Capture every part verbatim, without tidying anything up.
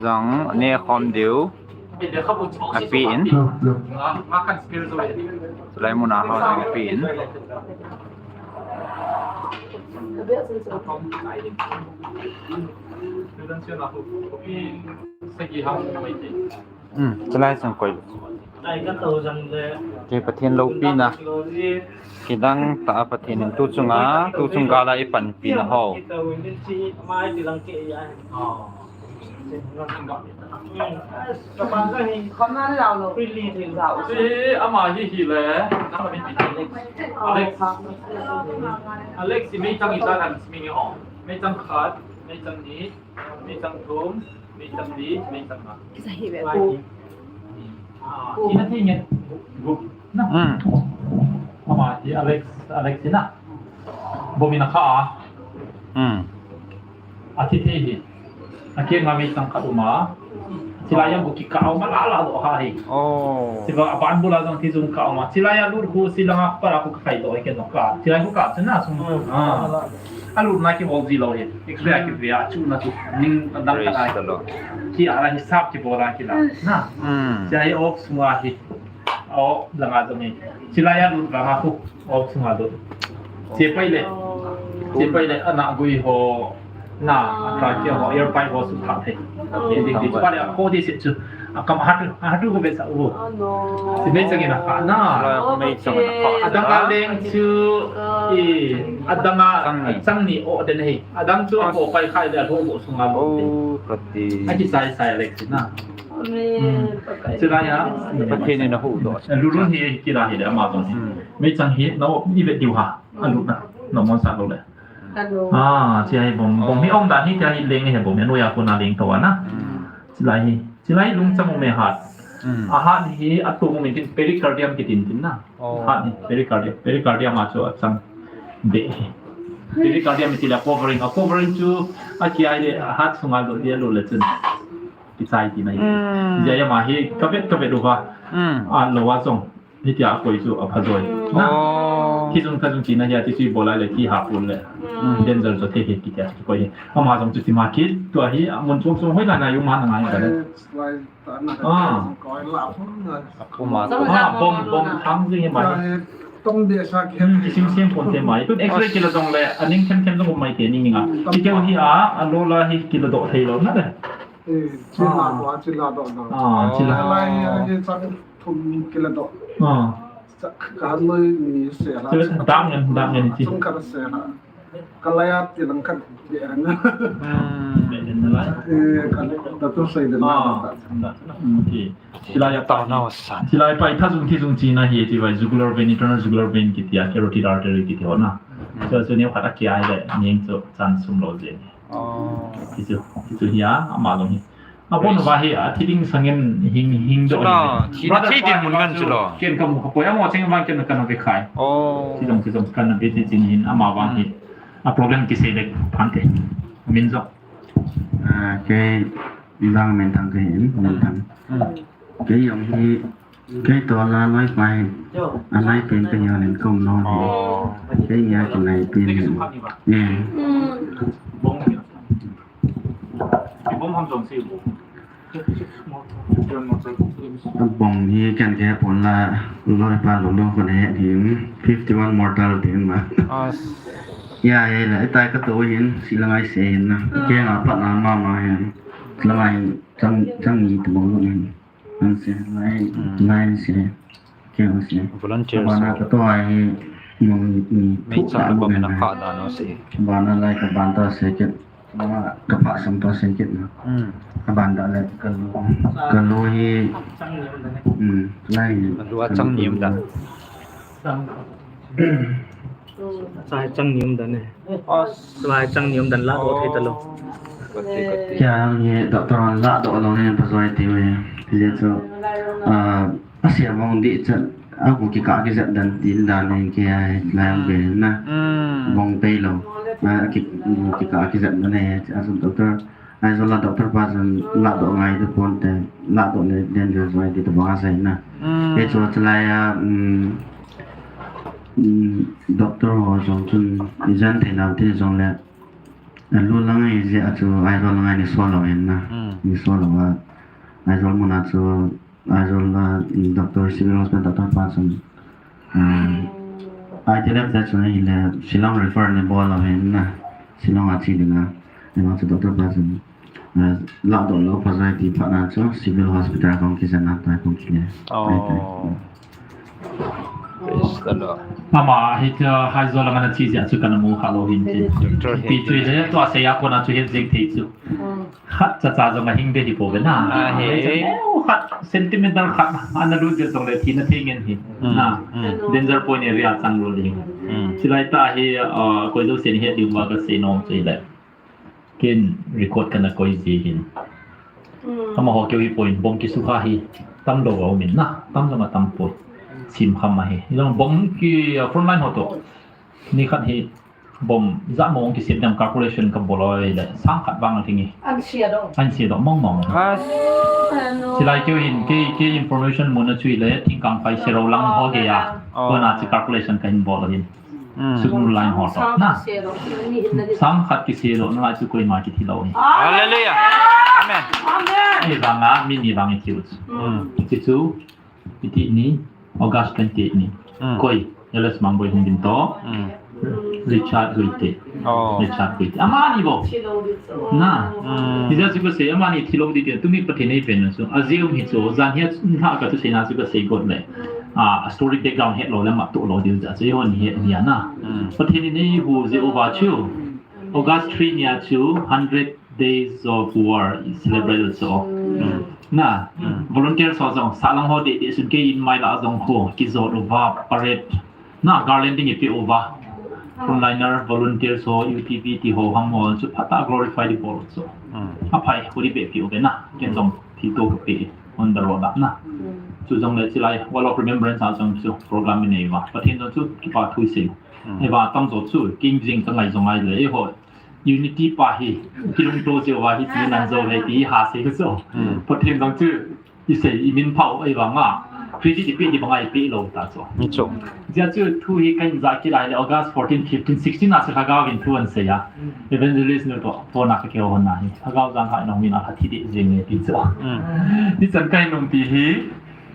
Jong ne khom diu. Api in. Tulai muna ho jong api in. Hmm, tulai sang koi. Kei Pathen loupina. Kidang tah a Pathen in tu chunga, tu chung gal a eipanpina ho. Ama hi hile, Alex. Alex hi meichang ita kan simi nge o. Meichang khat, meichang ni, meichang thum, meichang li, meichang nga. Kisa hi ve. Tina thi nge. Ama hi Alex, Alex hi na. Bomi na kha a. Athi thei hi. Akeng a meichang khat um a. Chilai a bu kikah a um a la la doh ha hi. Chilai a ban bul a jong thi jong kah um a. Chilai a lut khu chilanga para khu kakhai doh hi ken jong ka. Chilai khu kah chun na sung. Alut na kibol ji lou hi. X-ray a kive a chu na chu. Ning dang khat a. Ki a la hisap kibol a kila. Na. Chilai off sung a hi. Aw, langa jong hi. Chilai a lut vang a khu. Aw, sunga lut. Chepai le. Chepai le, ana gui ho. Na, ata ke ho, air pipe ho su kha thei. Ding ding, pa le, ko di se chu. Akam hatu, hatu ko be sa u. Si meichang ina kha na. Meichang ina kha. Adang a leng chu. I, adang a chang ni o den hi. Adang chu ko pai khai le, ho bo sunga lut. Aki sai sai le na. Chilai a. Pathen in ahuhdoh. Lulun hi kila hi le ama jong hi. Meichang hi na i vet diu ha. Alut na. Na mon sa lo le. Ah, chilai bom, bom hi um dan hi chilai leng hi bom hi noya ko na leng to na. Chilai hi. Chilai lungchang um e hat. Ahat hi atung um in tin pericardium kitin tin na. Hat hi pericardium. Pericardium a chu achang be hi. Pericardium ti le covering. A covering chu a kiai le hat sunga lo dia lo le chun. Kichai ti na hi. Jia ya ma hi kavet kavet uva. A lo a jong. Hitia koi chu apha joi. Na. Ki jong ka jong ti na hi a ti chu bola le ki ha pun le. Danger jo the hi kitia chu koi hi. Ama jong chu ti ma ki tua hi a mun chom chom hoi la na yu ma na ngai ka le. Ah. Bom, bom thang jing hi ma hi. Tong de sa ki. Kisim sim pon te ma hi. Tun X-ray kila jong le aning them them jong mai te ning ning a. Ki keu hi a, a lo la hi kila doh thei lo na le. Eh, chila doh, chila doh doh. Ah, chila. Lai, eh, chang thum kila doh. Ah. Ka han noi ni se la. Dang ngen, dang ngen chi. Chung ka se la. Ka lai a ti lang kan be han. Be den la. Eh, ka le da to sai den la. Chilai a pa na san. Chilai pa i tha jung thi jung chi na hi ti vai jugular vein, internal jugular vein kiti a, carotid artery kiti ho na. Chu chu neo khat a kiai le, ning chu chan sum lo je. Ti chu, ti chu hi a, ama jong hi. Abon uva hi, a thi ding sangin hing, hing doh hi. Brother, thi ding mun ngan chu lo. Ken ka mu kha poi, amo cheng vang ken ka na ve khai. Ti jong, ti jong ka na ve ti chin hin, ama vang hi. A problem kisei le phante. Min jong. Ah, kei Langminthang ka hin, Minthang. Kei jong hi, kei to la noi pai. A nai pen ka jong len kom no hi. Kei nia ka nai pen hi. Eh. Bom hi ken ke pon la loi pa lo lo ko ne hi fifty one mortal din ma. Ya, ya, la, itai ka to hin, si la ngai se hin na. Ke nga pat na ma ma hin. La ngai chang, chang ni to lo hin. An se, lai, lai se. Kei se. Volunteer bana so. Ka to ai, mong ni. Mei chang ko na kha da no se. Bana lai ka ban ta se ke. Bana ka pa sam ta se ke na. Ka ban da lai ka lo. Ka lo hi. Lai. Ka lo a chang ni um da. Chai chang ni um dan e. Chai chang ni um dan la do thei ta lo. Kei ang hi doctor an la do lo ne pa joi ti ve. Ti je chu. A, a sia mong di chan. A ku ki ka ki zat dan tin dan ne ke ai lai ang ve na. Mong pei lo. A ki, ki ka ki zat dan ne. A sun doctor. Ai, zo la doctor pa chun la doh ngai te pon te, la doh le danger zo ai ti to bang a sai na. Te chu chulai a, doctor ho jong chun ijan thei nau te jong le, Alu lang ai je achu Aizawl lang ai ni so lo hin na. Hmm. Ni so lo a. Aizawl mun a chu Aizawl la Doctor Civil Hospital doctor pa chun. Ah, I T L F te chun ile Shillong refer ni bol lo hin na. Shillong a chi ding a. Ni ma chu doctor pa chun. Ah, la do lo pa zai ti pa na chu Civil Hospital kong ki sana ta kong ki le. Oh. Ai, ai. Praise the Lord. Ama hi cha Aizawl lang ana chi ja chu kana mu kha lo hin ti. Doctor Pi he chu le to a se ya ko na chu het jing thei chu. Khat cha cha jong a hing de hi po ve na. Ah, he. Khat centimeter khat ana lu je jong le thi na thei ngen hi. Mm, na. Mm. Danger point area chang lo le. Mm. Chilai ta hi, ah, koi jo sen he ding va ka se nom chu le. Ken record kana koi ji hin. Mm. Amaho keu hi point bom kisukha hi tam lo a um in na, tam lo ma tam point. Sim kham ma hi. Long bom ki, uh, front line ho to. Ni khat hi bom ja mo ki sim dam calculation ka bol le sang khat vang thing hi. An sia do. An sia do mong mong. As. Silai keu hin ke, ke information mun a chui le thing kang pai sero lang ho ge ya. Oh. Kona chi calculation ka hin bol hin. Mm. Suknu line ho to. Na. Sang khat kise lo, na lai chu koima kithi lo hi. Hallelujah. Amen. Amen. Ei vang a, mi ni vang i thi u chu. Mm. Ti chu, iti ni, August twenty-eight ni. Mm. Koi, L S Mangboi hung din to. Mm. Richard Guite. Oh. Richard Guite. Amani bo. Na. Mm. Ti ja chu ka sei, amani thi lo di ti, tumi Pathen ei pen chu. A jiu mi chu, jan hi a, na ka tu sei na chu ka sei got le. Ah, a story background het lo le ma to lo diu ja chu hon het nia na. Mm. Pathen in ei hu Jehovah chu. August three nia chu hundred days of war is celebrated so. Mm. Na, mm, volunteer so jong sa lang ho de de sun ke in mai la jong ho ki jot uva parade. Na, garlanding i pe uva. Frontliner volunteer so U T V ti ho ham ho chu phata glorify di bol so. Mm. A phai ho di be pi uve na. Ken jong ti to ka pe on the road na. Mm. Chu jong le chilai Wall of Remembrance a jong chu program i nei uva. Pathen jong chu kipa thu i sei. Mm. Ei va tam jo chu king jing ka ngai jong ai le ei ho. Unity pa hi kilungto jo va hi ti nan jo le ti ha sei chu. Mm. Pathen jong chu i sei i min phao ei vang a. Credit i pe di bang a i pe lo ta chu. Ni chu. Jia chu thu hi ka in ja kilai le August fourteen, fifteen, sixteen a chu lhagao in thu an sei a. Evangelist nu to, to na ka keo hon na hi. Lhagao jang ha nong min a lha thi di jing ne ti chu. Mm. Ti chan ka in nong ti hi.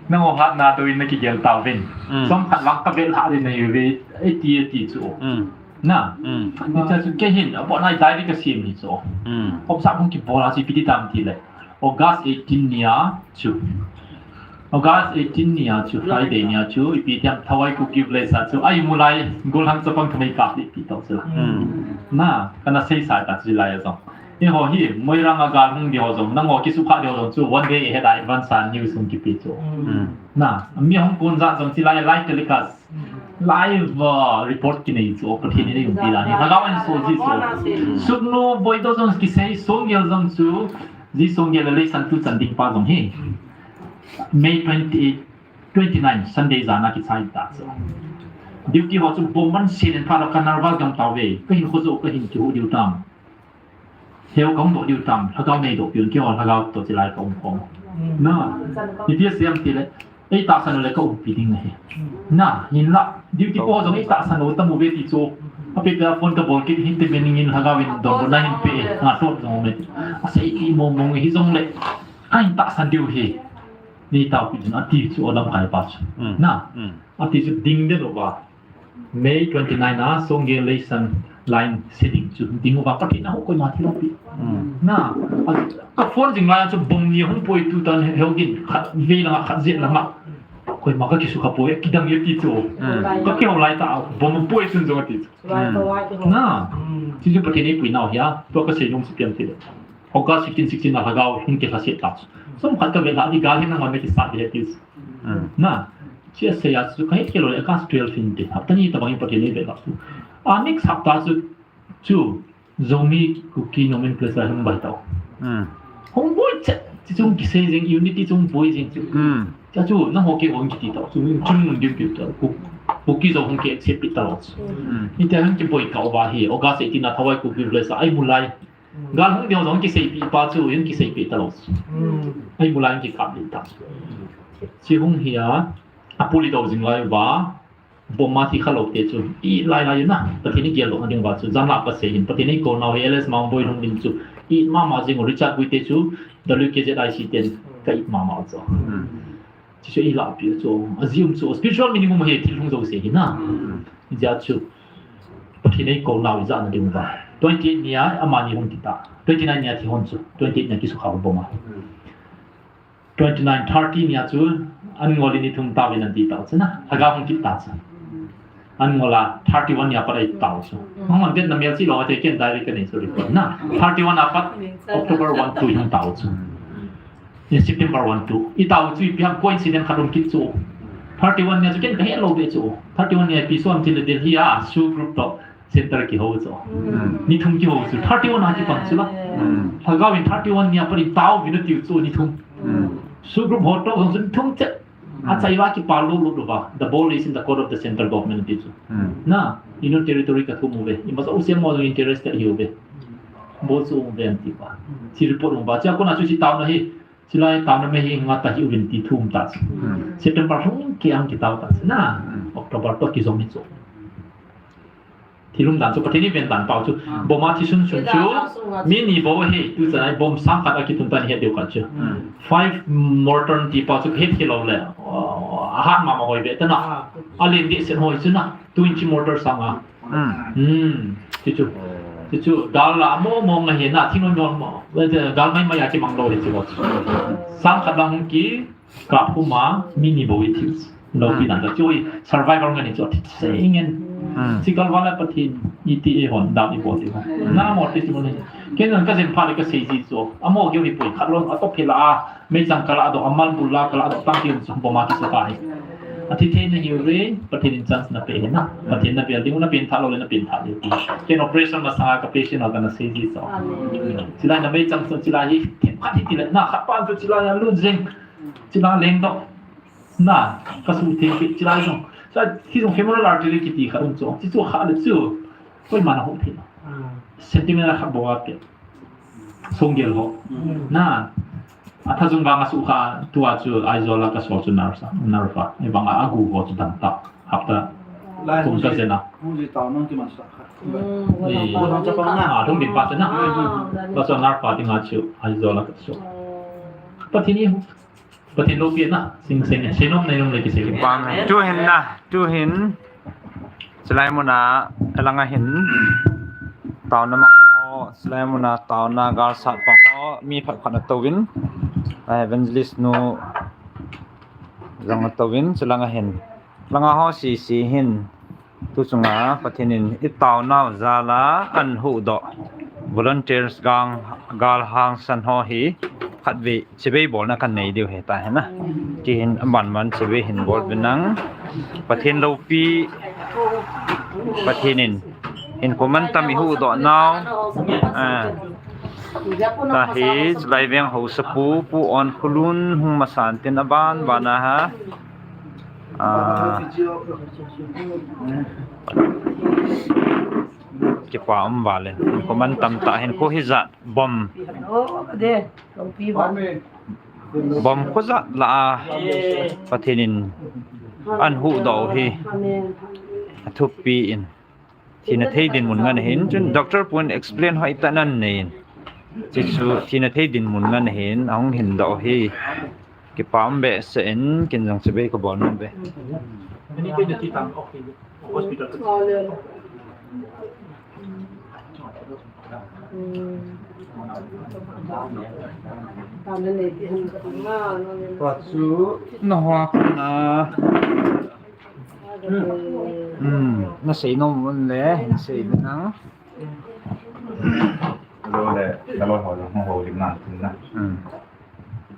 Nang o hat na to in na ki gel ta vin. Mm. Som khat lang ka vel ha di na yu ve, ei ti, ei ti chu. Mm. Na. Mm. Ni cha chu ke hin, a bo nai dai di ka sim hi chu. Mm. Om sa bung ki bol a chi pi di tam ti le. August eighteen nia chu. August eighteen nia chu, Friday nia chu, i pi tiam Thawai Kuki Village a chu. Ai mu lai, gol hang chapang thamai ka di pi tau chu la. Mm. Na, kana sei sa ta chu lai a jong. Eiho hi, Moirang a gal hung di ho jong, nang ho kisukha di ho jong chu, one day ahead a advance a news hung kipe chu. Mm. Na, mi hung kun ja jong chu lai live telecast. Live, uh, report kinei chu, Pathen in ei umpi dan hi. Lhagao in so ji chu. Suknu Boido jong kisei, Songgel jong chu, ji Songgel le Leisan tu chan ding pa jong hi. May twenty-eight, twenty-nine, Sunday jan a kichai ta chu. Duty ho chu bom man sin in pha lo ka nervous gam tau ve. Ka hin kho jo, ka hin kihu diu tam. Heu ka hung doh diu tam, lhagao nei doh piun keiho lhagao to chilai ka um khom. Mm. Na, ipi asei em tile, ei tahsan u le ka umpi ding ahi. Mm. Na, hinla, duty po jong ei tahsan u tam u ve ti chu. Ape ka phone ka bol kit hin te be ning in lhagao in donbutna hin pe, nga thot jong me. Asei ti mong mong hi jong le, ka hin tahsan diu hi. Nei tao pi ding ati chu alamkai pa chu. Mm. Na, mm, ati chu ding den uva. May twenty-nine a Songgel Leisan line se ding chu ding uva Pathen a hou koima thi lou pi. Mm. Na, a, ka phone jing lai a chu bom ni hung poi tu tan he, heu din khat vei langa khat jet langa. Koima ka kisukha poi, kidang e ti chu. Mm. Ka kihou lai ta, bom poi chun jong ati chu. Mm. Na, mm, ti chu Pathen eipui nau hi a, tua ka sei nom chu pian ti le. August fifteen, sixteen a lhagao hung kilhaset ta chu. Som khat ka vet lha di gal hin nanghon na kisat di he ti chu. Mm. Na, chia sei a chu ka het kei lou le August twelve in ti. Hapta ni tabang in Pathen in eivet lha chu. A next hapta chu, chu Zomi Kuki nomenclature hung bai tau. Mm. Hung boi chet, chu chung kisei jing, unity chung boi jing chu. Mm. Cha chu, nangho keiho kiti tau. Chu, chung mun dim pi tau. Ku-, Kuki Zo hung ki accept pi tau chu. Mm. Hitia hung kiboi kau va hi, August eighteen a Thawai Kuki Village a, ai mu lai. Gal hung ding jong kiseipi pa chu, jong kiseipi ta lou. Mm. Ai mu lai kikap ding ta. Chi hung hi a, a puli do jing lai uva, Bomb a thi khalou te chu, i lai lai na, Pathen i geldoh na ding uva chu, jan la pa sei hin, Pathen i kou nau hi, L S Mangboi Lhunglin chu, i mama jing u Richard Bui te chu, W K Z I C ten, ka i mama chu. Chu chu i la pi chu, a ji um chu, spiritual meaning um hi thil hung jo sei hin na. Jia chu, Pathen i kou nau i ja na ding uva. Twenty eight nia, amani hung ti ta. Twenty nine nia thi hon chu, twenty eight nia kisukha bomb a. Twenty nine, thirty nia chu, an ngol in i thum tau in an ti tau chu na. Lhagao hung kit ta chu. An ngol a, thirty one nia pat a i tau chu. Hung man den na mel si lo te ken diary ka nei chu report na. Thirty one a pat, October one two hung tau chu. In September one two. I tau chu ipi ham coincidence khat um kit chu. Thirty one nia chu ken ka he lo be chu. Thirty one nia pi som ti le Delhi a, SoO group to. Center kihou chu. Ni thum kihou chu. Thirty one a kipan chu la. Lhagao in thirty one nia pat in tau vin a tiu chu ni thum. SoO group ho to jong chu ni thum che. A chai va kipa lo lo lo va. The ball is in the court of the central government ti chu. Na, Union Territory ka thum u ve. I masa u sem mo interested hi u ve. Ball chu u ve an ti va. Si report u va. Chia kona chu si tau na hi. Silai tau na me hi nga ta hi u vin ti thum ta chu. September hung ki ang ki tau ta chu na. October to ki jong ni chu. Thil um dan chu Pathen i ven dan pau chu. Bomb a thi sun sun chu. Mi ni bou hi tu chan a bomb sang khat a ki tun ta ni he deu khat chu. Five mortar ti pau chu he thi lo le. A hat mama hoi ve ta na. A len di sen hoi chu na. Two inch mortar sang a. Chu chu. Chu chu. Gal la mo mo nga hi na thing no mo. Gal mai mai a ki mang lo hi chu. Sang khat lang ki Ka phuma mi ni bou i thi. Lo pi dan ka chu i survival ngan i chu thi se ingen. Sikal wala Pathen i ti e hon dam i bol ti. Na mo ti mo ni. Ken nan ka jen pha le ka sei ji chu. Amo geu hi poi khat lo a to phila a. Meichang kala do amal bul la kala do tang ti chu bomb a thi sa ka hi. A thi thei na hi re Pathen in chance na pe hi na. Pathen na pe ding na pen tha lo le na pen tha le ti. Ken operation ma sa ka patient a ka na sei ji chu. Chilai na meichang chu chilai hi. Khat hi ti le na khat pan chu chilai a lu jeng. Chila leng doh. Na, ka su thei pi, chila jong. Chila, hi jong femoral artery kiti kha um chu. Chi chu kha le chu. Koima na hou thei. Sentiment a kha bou a pe. Song gel ho. Na. A tha jong vang a su kha, tua chu Aizawl a ka sol chu nerve a, nerve a. Ei vang a, a gu ho chu dang ta. Hapta. Kum ka jen a. Hu ji tao nang ti man sa kha. Hu nang chapang na. A, thung din pa chu na. Ka sol nerve a ti nga chu Aizawl a ka sol. Pathen i hu. Pathen loupina, sing sing, seinom neinom le kisei. Bang, tu hin na, tu hin. Chilai muna, alanga hin. Taona mang ho, chilai muna, taona galsat pang ho, mi phat phat na tovin. Evangelist nu, jong na tovin, chilanga hin. Langa ho si si hin. Tu chunga Pathen in i taonau jal a an huhdoh volunteers gang gal hangsan ho hi khatvei chibai bolna kan nei diu hi ta hi na. Ti hin aban man chibai hin bol uvin lang Pathen loupi Pathen in hinkho mantam i huhdoh nau a, ta hi chulai veng haosapu Pu Onkhulun hung masan tin aban ban a ha. A, kipa um valen. Hinkho mantam tah hinkho hijat bomb. Bomb kho jat lah a Pathen in an huhdoh hi. Athupi in. Thina thei dinmun ngan ahin, chun doctor pun explain hoitah nan nei in. Chi chu thina thei dinmun ngan ahin, ahung hin doh hi. Kipa um behseh in, kin jong chibai ka bol nom ve. Tua chu na hoa kona. Hmm, na sei nom un le, hin sei ding nang. Lo le, ka lo ho, ho lim nang tin na. Hmm.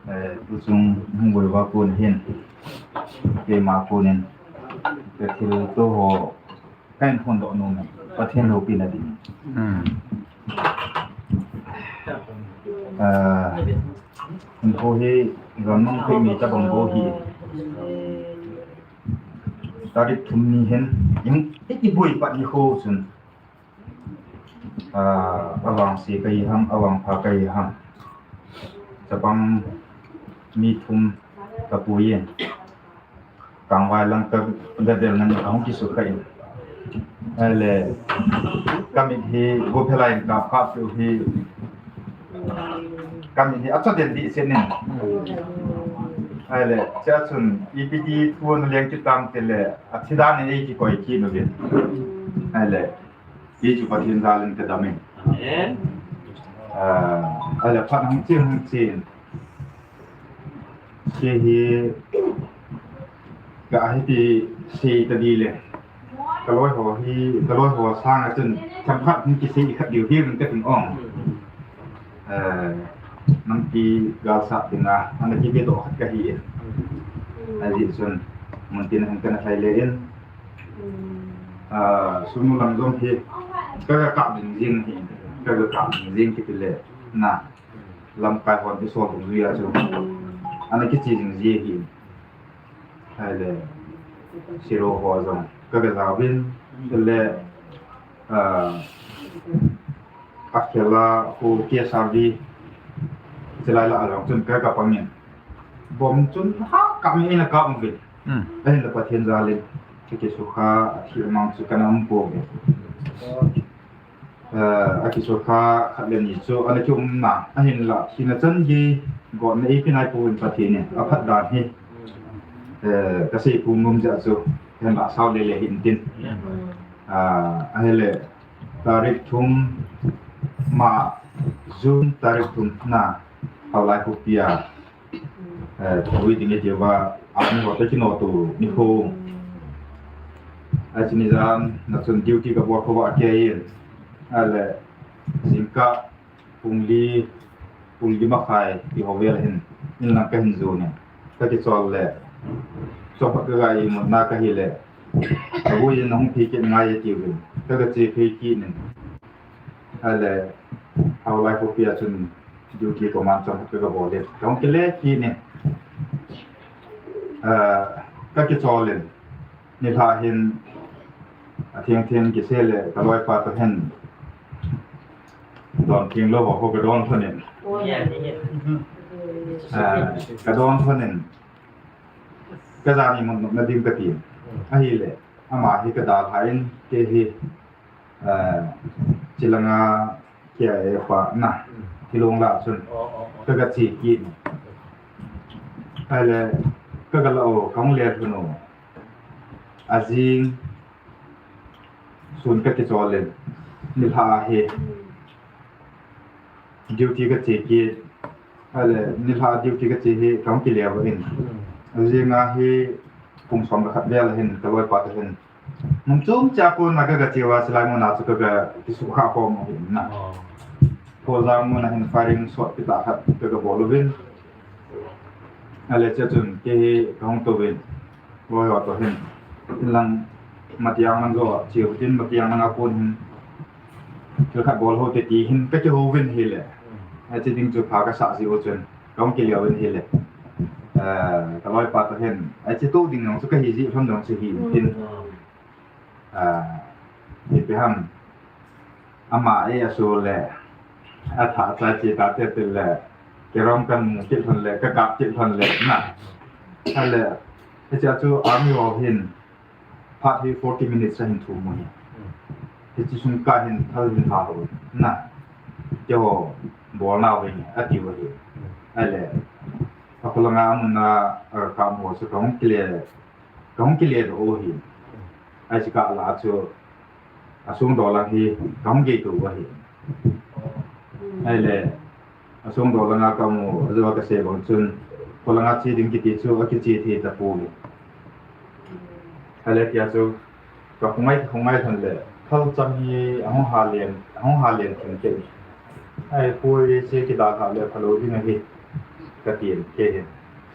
Eh, tu chung hung boi va kun hin. Keima kunin. Ka thil to ho, kahin phondoh nom e. Pathen loupina ding. Hmm. Ah, hinkho hi, ram mang thei mi tabang bou hi. Tarik thum ni hin, i, i, i boi pat hi kho chun. Ah, avangse kahi ham, avangpha kahi ham. Chapang mi thum ka pui in. Kangvai lang ka, ka del nan ka hung kisukha in. Ahile, ka mit hi, go phelai in ka kap chu hi, ka mit hi, acha den di se nin. Ahile, cha chun, ipi ti thu na leng kitam te le, athi dan ni ei kikoi kit nu ve. Ahile, ti chu Pathen jal in ka dam in. Amen. Ah, ahile, phat hung chin, hung chin. Kei hi ka hiti sei ta di le. Ka loi ho hi, ka loi ho sanga chun themkhat hung kisei khat diu hi ring ka ting ong. Eh, nampi galsat dinga, ana kibe doh khat ka hi in. Ajeh chun, mun tin hung ka na thai le in. Ah, sunu lang jong hi, ka ga kap ding jing hi, ka ga kap ding jing kiti le. Na. Lamkai hon i sol dungjui a chu. Ana kiche jing ji hi. Ahile, siro ho jong ka ga jaovin, le, ah, a khela ho K S R V, chilai la a jong chun ka ga pangin. Bom chun ha ka mi na ka um ve. Hmm. Ahile Pathen jal in, ka kisukha, athi mang chu ka na um pouve. Eh, a kisukha khat le ni chu ana kiumna, ahinla, thina chan gei gotna eipe nai pouvin Pathen in aphat dan hi, eh, ka sei pum nom jeh chu, hinla sao le le hin tin. Ah, ahile, tarik thum, ma, June tarik thum na, Haolai khopi a, eh, thawi ding i tia, army ho te kino tu ni ho. Ahi chun ni jan na chun duty ka bol kho a kei in. Ahile, jingkah pung li, pung li makhai ti ho vel hin, in lang ka hin jon in. Ka kichol le, chomkhat ka ga imutna ka hi le, abul in hung phi kit ngai e tiuvin. Ka ga che phi kit in. Ahile, Haolai khopi a chun duty command chomkhat ka ga bol in. Ka hung kile kit in. Ah, ka kichol in. Nilhah hin, atheng theng kise le, ka loipa toh hin. Don theng lou ho, ka don lhon in. Ah, ka don lhon in. Ka jan imut nopna ding ka tin. Ahile, ama hi ka dalha in, kei hi, eh, chilanga kia e pa na, Kilong la chun. Ka ga che kit. Ahile, ka ga la o, ka hung le lhon o. Ajing, sun ka kichol in. Nilhah hi. Duty ka che kit. Ahile, nilhah duty ka che hi, ka hung kile uvin. Ajing a hi, pung som le khat vel hin, ka loipa toh hin. Mun chom cha ko na ka ga che uva, silai mun a chu ka ga kisukha khom u hin na. Pholjang mun a hin firing shot kitah khat ka ga bol uvin. Ahile che chun kei hi ka hung tou vin. Loi ho toh hin. Inlang matiang lang jo che u tin matiang lang a kon hin. Thil khat bol ho te ti hin ka kihou vin hile. Ahi che ding chu pha ka sah ji u chun. Ka hung kile uvin hile. Eh, ka loipa toh hin. Ahi che tou ding jong chu ka hi ji lhon jong chu hi tin. Ah, ipi ham. Ama e asu le. Atha chai che ta te te le. Kerom kan mu kit lhon le, ka kap kit lhon le, na. Ahile, hiche chu army ho hin, phat hi forty minutes a hin thum u hi. Hiche sung ka hin, thal hin ha ho, na. Keiho, bol nau hin, ati u hi. Ahile, akholanga amun a, a, ka mu chu ka hung kile, ka hung kile doh u hi. Ahi chu ka la chu, asung dolang hi, ka hung gei tou u ahi. Ahile, asung dolang a ka mu, ajou a ka sei bang chun, kholanga che ding kiti chu, akiche thei tapoi. Ahile tia chu, ka khongai, khongai lhon le, thal chang hi, ahung ha len, ahung ha len thim kei. Ahi, poi che kidalha le, phalou ding ahi, ka tin, kei hin.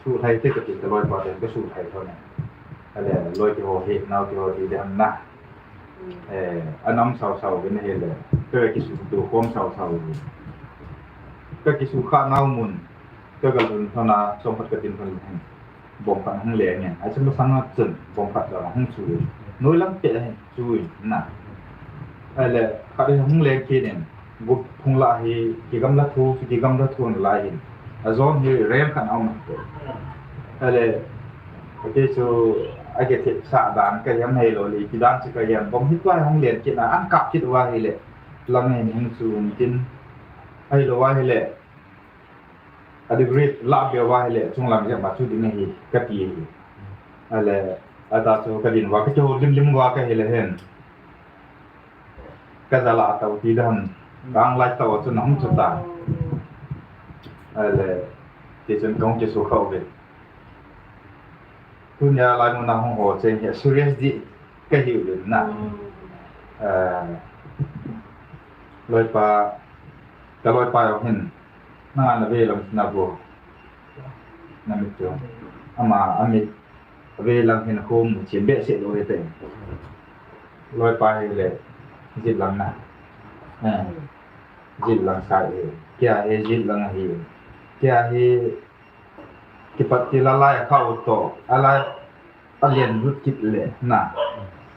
Suhlhai te ka ti, ka loipa te, ka suhlhai lhon e. Ahile, loi kihou hi, nao kihou ti ding ham na. Eh, anam sao sao vin ahile, ka kisuh tu khom sao sao vin. Ka kisukha nau mun, ka ga lhun lhon a, chomkhat ka tin lhon hin. Bomb khat hung leng in, ahi chun masang a chun, bomb khat ga hung chu in. Noi lang pet ahin, chu in, na. Ahile, khat hi hung leng kit in, gup phung lah hi, kigamla thu, kigamla thu na lai hin. Ajon hi rem khat a um. Ahile, Kei chu akithip sah dan kahi ham, ahilou le ipi dan chu kahi ham, bomb hi tua hung len kit na, an kap kit uva ahile, lang hin hung chu tin, ahilou ahile, a degree lah be uva ahile, chunglang jep ma chu ding ahi, kati ahi. Ahile, ata chu kadin uva, kakihoulim lim uva kahile hin. Kajal a tao ti dan, kang lai tao chu nahung chu ta. Ahile, tichun kahung kisu khah uve. Tunia lai mun a hung ho cheng hi serious dih kahiu vin na. Eh, loipa, ka loipa jong hin, nanga na ve lang na vo. Na mit chu. Ama, amit, ve lang hin khom mu chin behseh lou hite. Loipa hile, jit lang na. Eh, jit lang sa e. Kei a hi jit lang ahi. Kei a hi, kipat til a lai a kha u toh, a lai a len lut kit le na.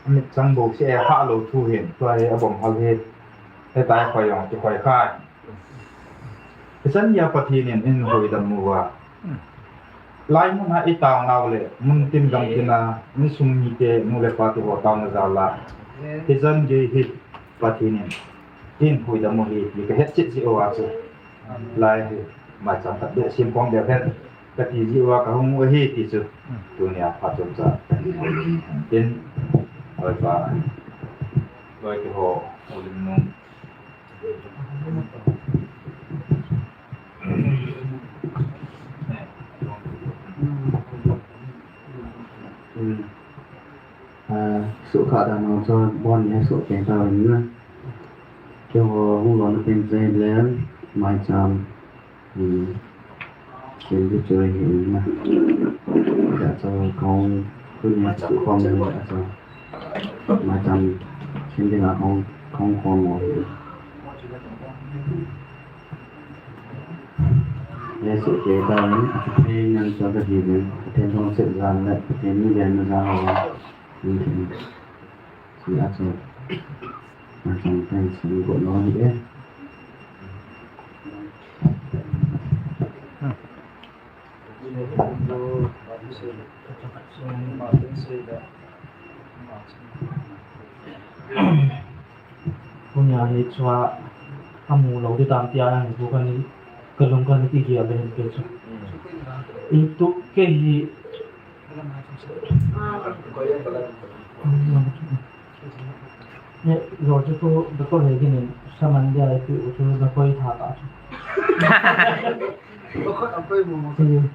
Amit chang bou se e kha lou thu hin, tua hi a bomb hal hi. Hetai khoi jong kikhoi kha. Hichan gei a Pathen in eihuhdoh uva. Lai mun a i tao nau le, mun tin gam tin a, insung mite, nu le pa te ho taona jal a. Hichan gei hi Pathen in eihuhdoh u ahi, ti kahet chet jeh uva chu. Lai hi, maicham khat beh sem khom deu hen. Kati jeh uva kahung u ahi ti chu. Tunia phat chomcha. Tin, loipa, loi keiho, houlim nom. Hmm. Ah, suhkhah dan ho chu bon ni suhkhah tauvin na. Keiho hung lona teng chu le maicham. Hmm. Kin bi chu hi na. Ya chu kong kun ya chu kong ni ya chu. Maicham kin ding a kong, kong kong mo. Ya suhkhah tauvin, Pathen nang chu ka hi vin, Pathen thong set jan le, Pathen ni jan na jan ho. Hmm. Sia chu. Maicham pen sin go lo hi e. Tunia hi chua amu lou di tam tia nang bu kani, kalung kani kigel le hin kei chu. Itu kei hi Ne, lo chu tu, da ko he gin in, saman dia, tu, tu, da ko i tha ta chu. Ko khat a koi mo mo. Hmm.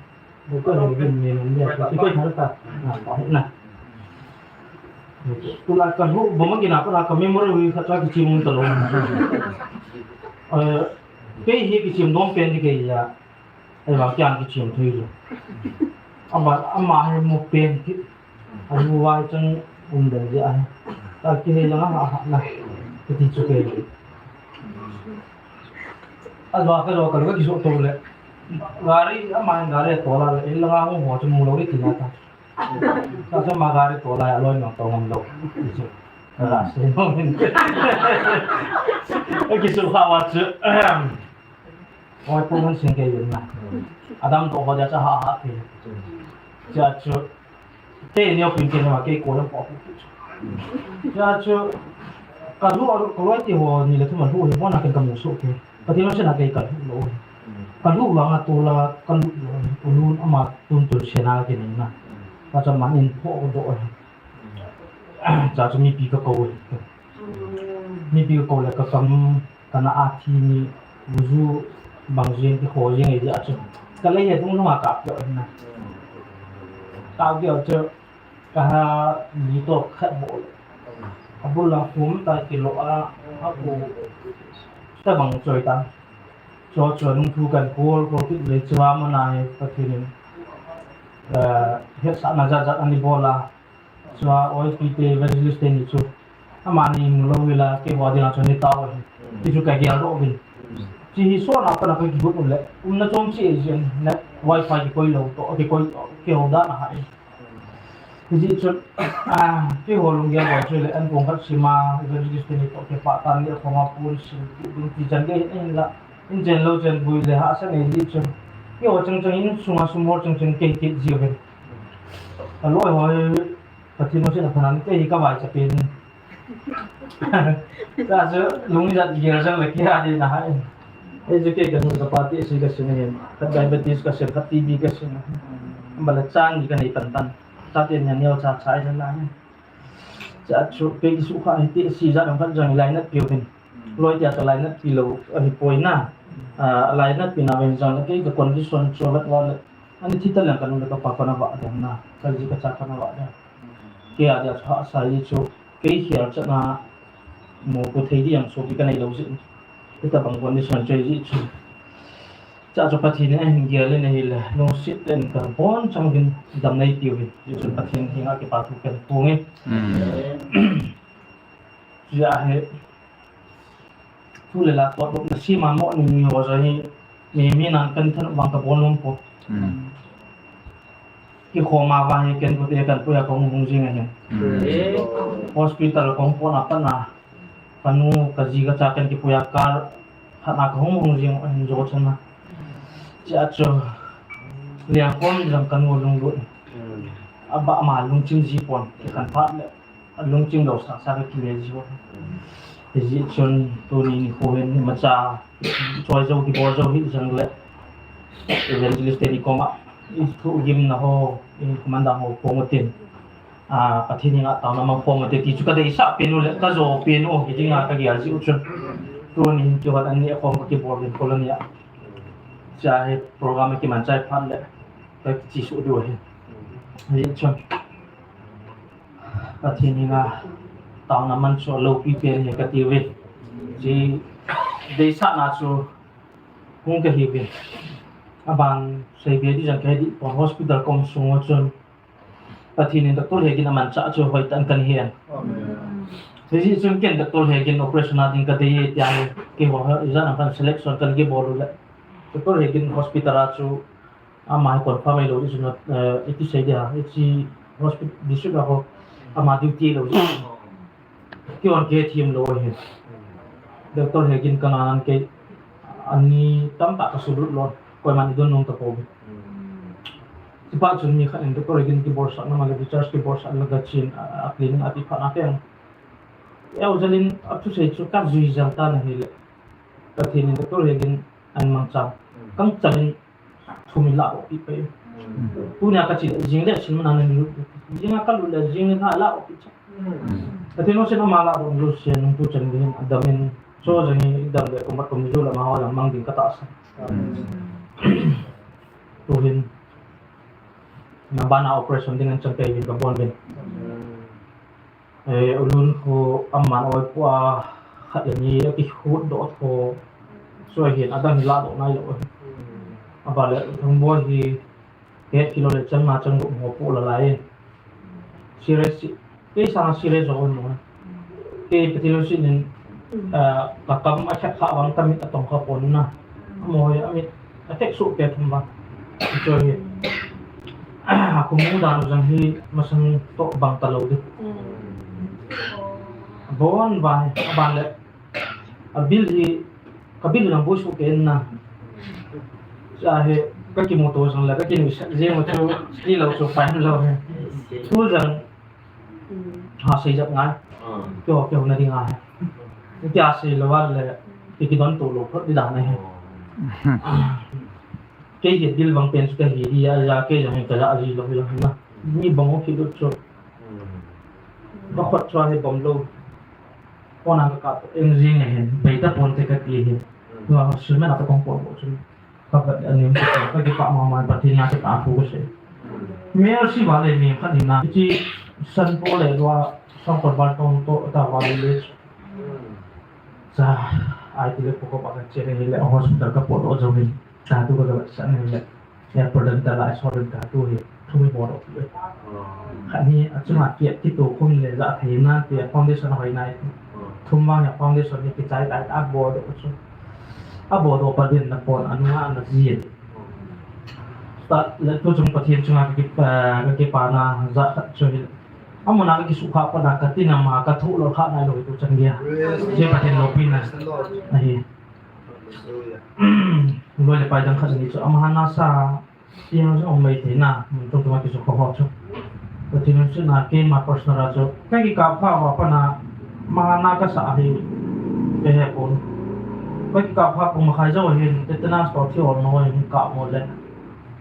Da ko he gin ni, ni, ni, tu, tu, koi tha ta. Na, ko he na. Tu la ka hu, bo ma gin a, ko la ka memory wi khat cha kichim ta lo. Eh, kei hi kichim dom pen di kei ya. Ahivang kian kichim thei lo. Ama, ama hi mu pen ki. Alu vai chang um den dia hi. Ta ki hei langa ha ha na. Kiti chu kei. Alwa ka lo ka lo ka kiso to le. Gari ama gari to la le langa mu ho chu mu lo ri ti na ta. Ka sa ma gari to la ya lo no to ngam lo. Kiti chu. Ka la se no. Kiso ha wa chu. Oi, pu man sing kei yun na. Adam to ho dia cha ha ha kei. Cha chu. Te neo pin kei ma kei ko lam po pu chu. Cha chu. Ka lu a lu ko loi ti ho ni le thu ma lu he mo na ken ka mu so kei. Ka ti no se na kei ka lu lo. Ka lu la nga to la ka lu lo. Ko lu ama tun tu se na kei ni na. Ka cha man in pho do. Cha chu mipi ka ko. Mipi ka ko le ka kam Kana a thi ni, buju bang jing ti kho jing e dia chu. Ka lei he dung nunga ka pio na. Ka pio chu, ka ha li to khat bo. A bul la hum ta kilo a, a ko. Ta bang choi ta. Cho cho nung thu kan kol, kol kit le chua ma nai Pathen in. Eh, het sa na ja ja ani bola. Chua, oi, pi te, evangelist te ni chu. Amani mu lo vila, kei ho dinga chu ni tao hi. Ti chu ka gel doh vin. Chi hi so na pa na ka kigot u le. Umna chom chi e jin, na wifi kikoi lo to, kikoi, kihou dan a ha e. Ti ji chu, ah, kei ho lunggel bol chu le, an kong khat sima, evangelist te ni to, kei pa tan le, kong a pun sim, ti ding ti jan ge, en la. In chen lo chen bui le hahsa nei di chu. Keiho chang chang in sunga sum hol chang chang kei kit ji ve. Ka loi ho hi Pathen lungset a pha nan, kei hi ka vaicha pen. Ka chu lungjat gel jang le kei a di na hai. Ei chu kei ka nu ka pa ti si ka sin hin. Ka diabetes ka sin, ka T B ka sin. Ba la chan ni ka nei pan tan. Ka ti nia neo cha cha ai na. Cha chu kei ki su kha hi ti si ja dang khat jang lai na piu hin. Loi tia ka lainat pi lou, ahi poi na. Ah, lainat pi na ven jang le kei ka condition chu vet val le. Ani thi ta leng ka nu le ka pa ka na va dang na. Ka ji ka cha ka na va dang. Kei a dia chu hahsa ji chu. Kei hial cha na mo ko thei di yang so ki ka nei lou ji. Kei ta bang condition chu ji chu. Cha chu Pathen in ahin gel in ahile. Lungset in ka bon chang vin dam nei piu vin. Ji chu Pathen henga kipa thu ka pung e. Mm. Ji a he. Thu le la tuat lop na sima mo ni ni ho ja hi, mi, mi nan kan than vang ka bon lom po. Hmm. Kikhom a va hi ken ko te kan puya kong hung jing a hin. Hmm. Hospital kong pon a pat na, ka nu ka ji ka cha kan kipuya kar, khat na ka hung hung jing a hin jo chan na. Ji a chu, liang pon jang ka nu lunglut. Hmm. Aba ama lungchim ji pon, ki kan phat le. A lungchim lou sasa ka kile ji ho. Hijeh chun tuni nikho hin imacha choi jou kibol jou hih jong le evangelist te ni koma i thu gimna ho, i commander ho koma tin. A, Pathen henga taona mang khom u hite ti chu ka deisah pen u le ka jo pen u hi dinga ka gel ji u chun. Tuni hin kihon an neh khom ka kibol uvin colony a. Cha hi program a kiman chai phat le ka kichi suh diu ahi. Hijeh chun. Pathen henga taona mang chu alopi pen ahi kati uve. Chu deisahna chu hung kahi uve. Aban seibe di jong kahe di pon hospital kom sung u chun. Pathen in Doctor Hegin amanchah chu hoitah in kahin hen. Amen. Hijeh chun ken Doctor Hegin operation a ding kadei e tia hi keiho hi ijat ham khat selection kana kibol u le. Doctor Hegin hospital a chu Ama hi confirm ahilou, hichu na, eh, iti sei dia, hiche hospital district a ho, ama duty lou. Kihon kithem lou ahi. Doctor Hegin kana nan kei, ani tamtah ka sulut lou, koiman idon nom tapou. Chuphat chun mi khat in Doctor Hegin kibolsahna ma le discharge kibolsahna kachen, a, a clinic a ti phat na kei. Eo jalin athusei chu kajui jal tan ahile. Pathen in Doctor Hegin ahin mangcha. Kangchalin thum in ladoh peh peh. Tunia kache le, jing le sim nana ni. Jinga kalut le, jing le na ladoh peh cha. Pathen lungset ama ladoh lou sen, nung tuchan ding hin, adam in, cho jang hi, adam le, komat kom ju le, amaho jong mang ding katahsan. Tuhin, na bana operation ding ahin chan peh uvin kabon uvin. Eh, ulun khu aman oi pua khat le ni akikhut doh tho. Chua hin adang hi ladoh nailou. Aba le thum boi hi het kilo le chan ma chan gup ho pu la lai. Serious si. Kei sang serious ho mo. Kei Pathen lungset in, ah, ka kam akhat kha vang kamit atong kha pon na. Mo hi amit Attack soh kei thum vang. Choi hi. Akhomu dan u jong hi masang toh bang talou ding. Abon vang, aban le. Abil hi, kabil u jong boi soh kei na. Cha hi, kakimu to jong le, kakinuisat jeng u chu, kilou chu, pai lou hi. Thu jong, Ha, sei jep ngai. Keiho, keiho na ding ahi. Tia sei lou a le, kei kidon to lou phot di dan ahi. Kei hi bil bang pen chu kahi di a, ja kei jong hi kaja ji lou, lou na. Mi bang u kilut chu. Ka khut chu ahi bom lou. Kona ka kap, eng jing ahi, bei ta pon te kati hi. Tua, sulmen a ka kong pon bo chu. Ka vet a nim ka, ka kipah mama, Pathen a ka ta thu ka sei. Mercy vale mi khat ni na. Hiche San Paul le lua, San Paul Bar Tong to, ta vale le. Cha, ai ti le ko ko ba ka che le le hospital ka pot o jo ni. Ta tu ka ga sa ni le. Airport dang ta lai so dang ta tu hi. Thu mi bol o. Khat ni a chunga kiat kito khum le ja thei na ti a foundation hoi nai. Thum vang a foundation ni kichai tai ta bol o chu. Abodoh pa din na pon anunga ana jin. Ta le tu chung Pathen chunga ka ki, eh, ka kipana ja khat chu hi. Amuna ka kisukha pa na ka tina ma ka thu lo kha nai lo tu chan dia. Praise the Lord. Pathen loupina. Praise the Lord. Ahi. Hallelujah. Loi le pai dang khat ni chu ama na sa Tia jong um mai thei na, mun tung tung a kisukha ho chu. Pathen in sina keima personal a chu. Ka kikap pha uva pat a, ma na kasa hi, ka he pon. Ka kikap pha pung makhai jou hin, tetanus toh thi ol nau hin kap mo le.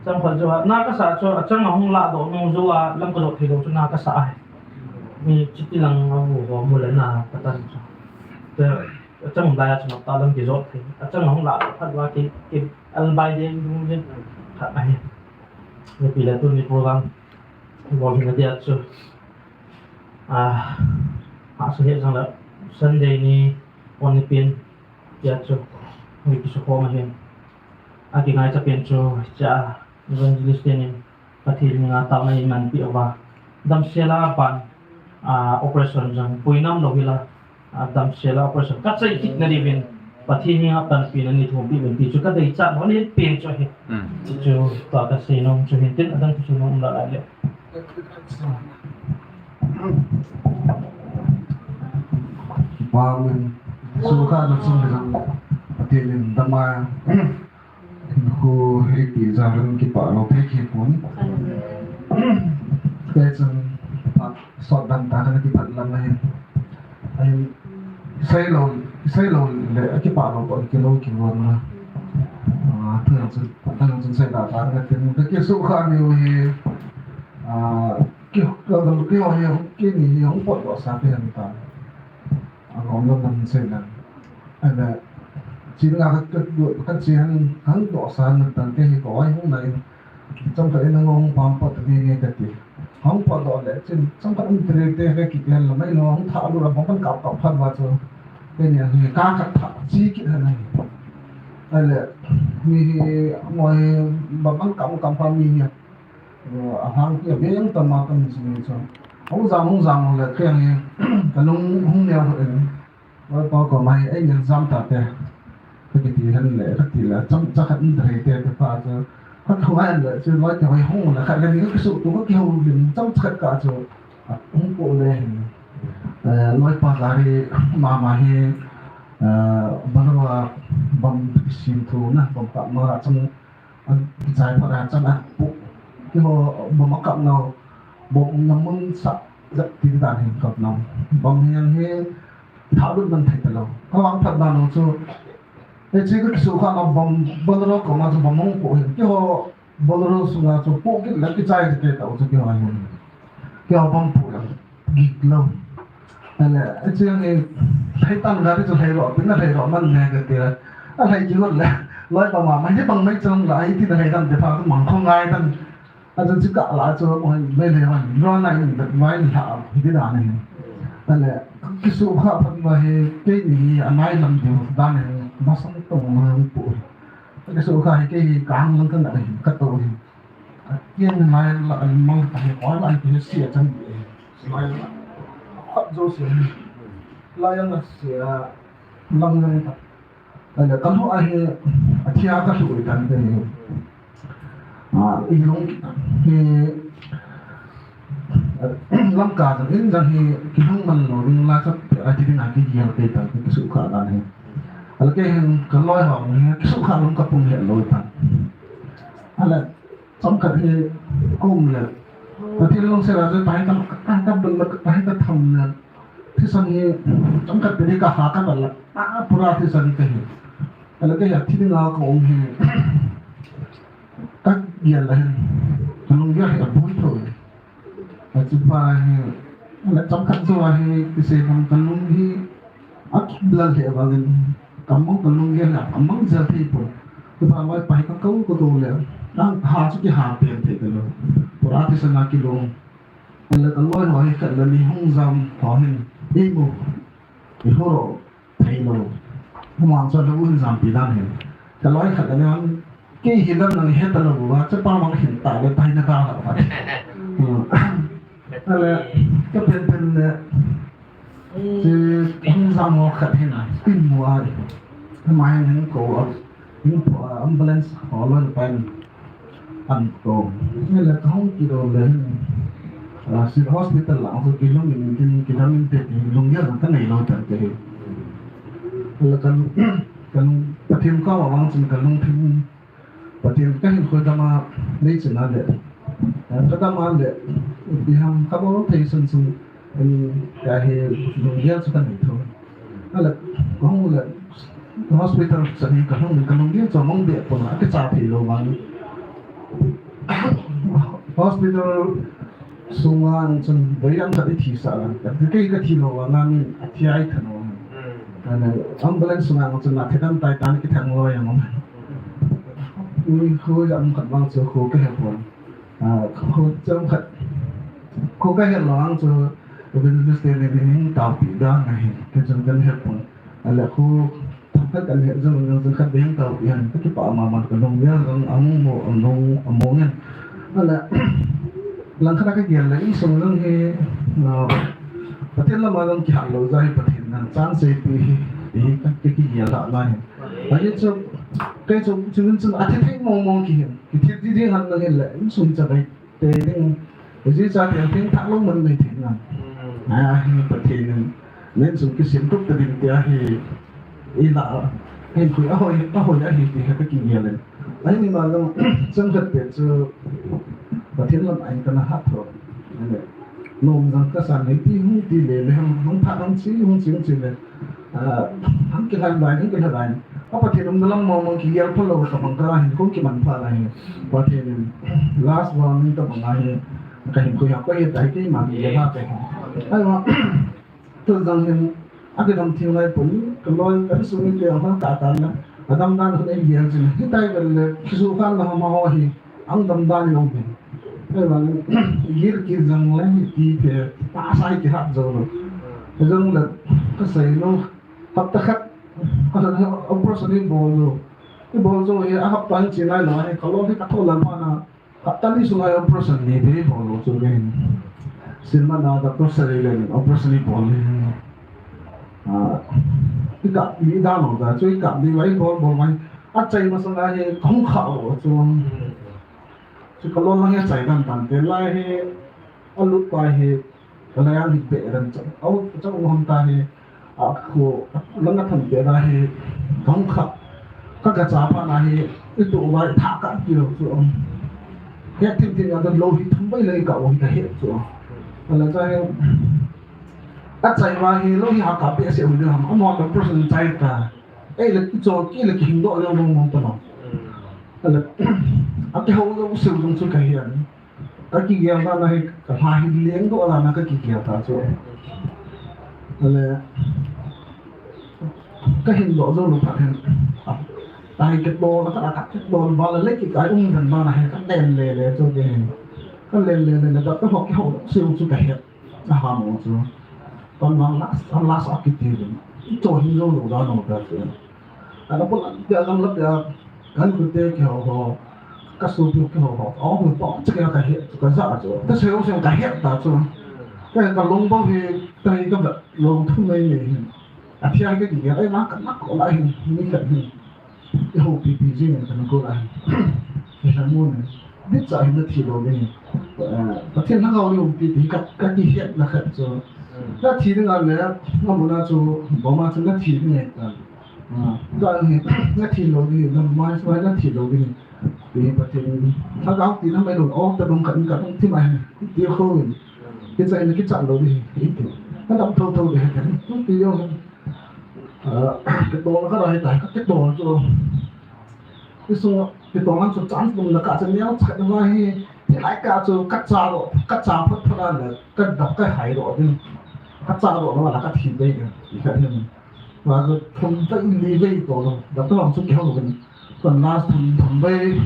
Chang phat jou a, na kasa chu, achang a hung ladoh nung jou a, lam kajot thei lou chu na kasa ahi. Mi chiti lang a vu ho mu le na katan chu. Te, achang lai a chu na ta lam kijot thei. Achang a hung ladoh phat uva ki, ki albai ding dung ding khat ahi. Nipi le tuni program bol hin adia chu. Ah, hahsa hih jong le Sunday ni, pon ni pen, tia chu, mi kisukhom ahin. Akingaicha pen chu, cha, evangelist tenin, Pathen henga taona eimanpeh uva. Damsel a ban, ah, operation jong, puinam lou hila, ah, damsel a operation. Kachai kit na diuvin, Pathen henga panpina neithopi uvin ti chu kadeichat nom pen chu ahi. Mm. Chu, tua kasei nom chu hin tin, adang chu nom la lai le. Amen. Sukha na sung hilang, Pathen in dama, khu hei pi ja hilang kipa lou pek hi pon. Te chun, pa, sot dan ta kana kipat lam na hin. Ahin, sei lou, sei lou le, kipa lou pon kilou kilou na. Ah, tu yang chun, tu yang chun sei da ta kana tin, ka kisukha ni u hi, ah, Ki, ki, ki, ki, ki ni hi hung potdoh sa te han ta. A ngom lo nan sei nan. Ana, chi nga ka, ka, ka chi han, han doh sa nan tan te hi ko ai hung na in. Chang ka in ngom pang pot ni ni ka ti. Hung potdoh le, chin, chang ka um tre te ka ki te la mai lo, hung tha lu la, hung kan kap kap phat ma chu. Ke ni hi ka ka tha, chi ki han ni. Ale, ni hi, ngoi, ba bang kam kam pa mi hi. Ahang kia beng tama kan sung ni chu. Hung jam, hung jam le keng hi. Ka lung hung neo ho en. Loipa koma hi, ei ngen jam ta te. Ka kiti han le, ka ti le, cham cha khat in rei te, te pa chu. Ka khong ai le, chu loi te hoi hung le, khat le ni ka kisu tu, ka kihou lim, cham cha khat ka chu. Hung ko le hin. Eh, loipa gari mama hi, eh, Banwa bam kisim thu na, bam ka ma chang An kichai phat a chan a pu. Kiho bom a kap nau. Bom na mun sa zat tin dan hin kap nau. Bom hiang hi tha lut man thei ta lo. Ka vang phat dan chu. E chi ka kisu kha na bom Bolero koma chu bom hung pu hin. Kiho Bolero sunga chu pu kit le kichai te ta chu kiho hin. Kiho bom pu le. Gik lo. Ale, achiang e, lhai tan gari chu lhai lo, pin na lhai lo man le ka ti. A lhai ki got le, loi pa ma, mai ni bang mai chang la, ai ti na lhai tan te pha tu mang kho ngai tan. A chu chi ka la chu, oi, mai lhai man, ro na in, mai la, hi ti dan ni. Ale, kisu kha phat ma hi, kei ni hi, a nai lam diu, dan ni, ma sang tong ma pu. Kisu kha hi, kei hi, kang lang kan na hi, ka to hi. Akian lai la an mang ta hi, oi lai ki si a chang di. Lai la. Khat jo si. Lai ang si a lang lang ta. Lai la ka lu a hi, a thia ka lu i tan te ni. A, i long hi, lam ka jang in jang hi, ki hung man lo, in la ka, a ti ding a ki yel te tan, ki su kha dan hi. Ala ke hin ka loi ha, ki su kha long ka pung he lo tan. Ala, Chomkhat hi ka um le. Pathen lungset a chu tahi ka, tahi ka bel le, tahi ka tham le. Thisan hi chomkhat peh hi ka ha ka bel le. A, pura thisan hi ka hi. Ka le ka hi a thi dinga ka um hi. Ka gel le hin. Ka lunggel hi a bui tho le. A chu pa hi. Le chomkhat chu a hi kisei nam ka lung hi. A kiblal le vangin, ka mang ka lunggel a, ka mang jel thei pon. Tupa loi pa hi ka kou ka kou le, nang ha chu kiha pen thei ka lo. Pura thisan a kilung. Le ka loi ho hi khat le ni hung jam ho hin, ei mo, ei ho ro, thei lo. Hung mang chu le un jam pi dan hin. Ka loi khat le ni hung, Kei hi lam nang het ta lou a, chapa mang hin ta le tai na ta la. Ale, ka pen pen le, si hung jam ho khat hin a, in mu a. Mai hin ko a, in ko a, ambulance ho lo pan an ko. Ni le ka hung ki do le hin. A, si hospital la, so ki lung in, ki, ki lung in te, ki lung ya, ka nei lo tan ke. Ale kan, kan, Pathen ka wa wang chin ka lungthim Pathen ka hin khoi dama nei china le. Ka dama le. Biham kabo thei sun sun, ani, ka he lunggel chu ka nei tho. Ala, ka hung le, ka hospital sa ni ka hung, ka lunggel chu mong be pon, a ka cha thei lou vang. Hospital sunga nung chun, doi dang khat i thi sa la. Ka kei ka thi lou vang, a min a thi ai than vang. Ana, ambulance sunga nung chun, na thi dan tai tan ki thang lou yang. Ui, khu jam khat vang chu khu ka he pon. A, khu cham khat, khu ka he lou vang chu, Adventist te ni ding tao pi dan na hin, ka chun kan he pon. Ala khu, thang khat kan he jong, jong chun khat ding tao pi han, ka ki pa ma ma ka long ya, jong ang mo, ang long, ang mo ngen. Ala, lang khat ka gel le, i sung lang he, na, Pathen lama lang ki hat lou ja hi Pathen nan chan sei pi hi, hi ka ki gel la la hi. Ahi chu, kei chu, chu, chu, a thi thei mong mong ki hin, ki thi thi ding han lang hin le, i sung cha bai. Te ding, ji cha te thing thak lou man nei thei na. A, hi Pathen in, len sum ki sim tup ta ding tia hi, i la, hin khui a hoi, a hoi a hi ti ha ka ki ngia len. Ai ni ma lo, chang khat te chu, Pathen lam ai ka na hat tho. Ane, nom jang ka san nei ti hung ti le le, hung, hung tha hung chi, hung chi, hung chi le. A, hung ki han bai, hung ki han bai. A Pathen um na lam mong mong ki yel pho lou ka bang ka la hin kong ki man pha la hin. Pathen in last warning ta bang a hin. Ka hin koi ha koi ta hi ki ma ki yel ha ka hin. Ai ma, tu jang hin, a ki dam thiu lai pun, ka loi, ka su ni ki ang ha ka ka na. A dam dan hun ei yel jin. Hi tai ka le, ki su kan la ma ho hi. Ang dam dan in ong hin. Ai ma, yel ki jang le, ti phe, ta sai ki hat jo lo. Jang le, ka sai lo. Hapta khat, operation i bol lou. I bol lou hi, a hapta in chin lai lou, hi ka lou hi ka tho lal pa na. Hapta ni sunga operation ni be bol lou chu ke hin. Silma na doctor sari le operation i bol ni. A, i ka, i da lou da, chu i ka, ni wai bol, bol wai. A chai ma sanga hi, kong kha lou chu. Chu ka lou lang hi chai dan tan te lai hi, a lut pa hi, Ka la yang hi pe dan chang. Au, chang u ham ta hi. A khu, lang a tham pe na hi. Kong kha. Ka ka cha pa na hi. I tu vai tha ka ki lo chu. He thim thim ya dan lo hi thum bai le ka o hi ka he chu. Ala cha hi. A chai va hi lo hi ha ka pe se u le ham. Amo ka person chai ta. Ei le ki cho ki le ki hing do le mo mo ta no. Ala. A ki ho lo se u dong chu ka hian. Ka kigel ta na hi, ka hla hi leng doh la na ka kigel ta chu. Ale, ka hin doh jou lou phat hin. Ta hi ka tol, ka, ka tol ba la le ki kai um dan ba na hi, ka len le le chu ke hin. Ka len le le le, da ka hok ki hok, siu chu ka het. Ka ha mo chu. Ton lang last, last a ki ti. Cho hin jou lou da no ta chu. Ana pun tia lam la tia, kan kute ki ho ho, ka su tu ki ho ho, o hu to che ka he, ka za chu. Ta se o se ka he ta chu. Ka ka long ba he, ta ka ba long thu nei nei hin. A thia ka ki ai ma ka na ko la hin, ni ka hin. I ho pi pi ji ne ka na ko la hin. He la mo ne. Dit cha hin na thi lo ni. Eh, Pathen na ka ni um pi pi ka, ka ki he na khat chu. Na thi ding a le, na mo na chu, bo ma chu na thi ding e. Ah, ka ni, na thi lou ding, na mai mai na thi lou ding. Ti Pathen, na ka ti na mai lou, o ta dong ka, ka dong ti mai, ti kho in. Ki chai na ki cha lou ding, ti. Na dam tho tho ding, ti yo. Ah, ki to na ka rai ta, ki to chu. Ki sung, ki to na chu chan dum na ka cha neo cha na hi. Ti lai ka chu ka cha lo, ka cha phot phot a le, ka dap ka hai lo ding. Ka cha lo na la ka thi ding, ti ka ding. Wa zo thum ta in li vei to lo. Doctor lang chu kihou lo kan. Kan last thum, thum vei,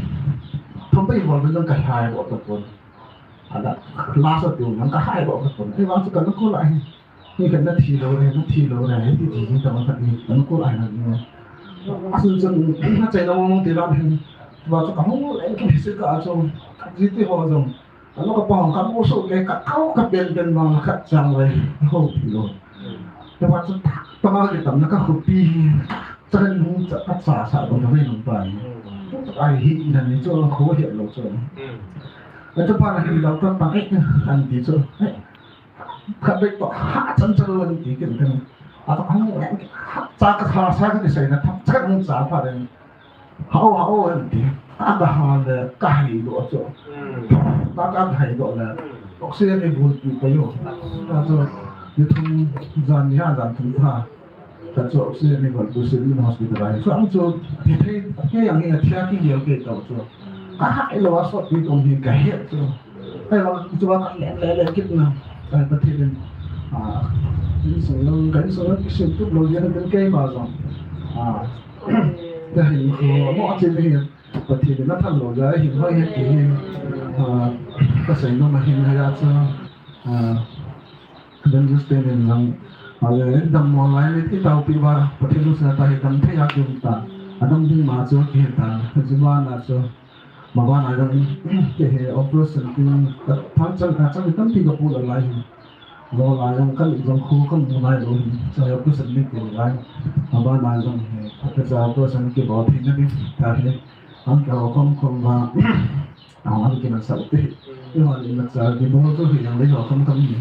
thum vei bol vei lang ka hai lo ta kon. Ada last tu lang ka hai lo ta kon. Ei wa chu kan ko la hi. Ni kan na thi lo re, na thi lo re. Ei ti ti ta ma ka ni. Kan ko la na ni. Asun sun na chai na mo ti la ni. Wa chu ka hung le ki se ka chu. Ka ji ti ho jong. Ano ka pa hong ka mo so ke ka kau ka pen pen ma khat chang le ho pi lo. Te wa chu ta ma ke tam na ka khu pi. Chan hung cha ka cha sa ko ve nung pa ni. Ai hi na ni chu ko he lo chu. A chu pa na hi lo ka pa ai an ti chu. Ka be to ha chan chan lo ni ti ken ken. A to hang ha cha ka sa sa ka sai na tham cha ka cha pa den. Hao, hao, an ti. Ka, ka ha le, ka hai lo chu. Mm. Ka, ka hai lo le. Mm. Oxygen ei bol pi pai u. Ta chu, ni thum jan ni ha jan thum tha. Ta chu oxygen ei bol pi Civil Hospital a hi. Chu ang chu, thi thei, kei ang hi a thia kigel kei tau chu. Ka hai lo a sot pi tong hi ka het chu. Hai lo, chu ba ka le le le kit na. Ka Pathen in, a, insung lang, ka insung lang kisim tup lo jeng kei ma jong. A, ka hin khu, mo a chen hi. Pathen in athal lou jeh a hin hoi het ti hin, ah, ka seinom a hin hoi a chu, ah, evangelist ten in lang, ah, le dam mo lai le ti tau pi ba, Pathen lungset a ta hi dam thei a ki um ta, a dam ding ma chu ki he ta, chu ma na chu, ma ba na jong, ke he operation ti, ka thang chang ka chang tampi ka pu lo lai hin. Lo lai jong kan jong khu kan mu nai lou hin, chai operation ni ti lai. Aba nai jong he, ka chai operation ki bol thei na ni, ta he. An ka khom khom ba, ang an ki na sa te. Ni ma ni na cha ki bol chu hi jong le ho khom khom ni.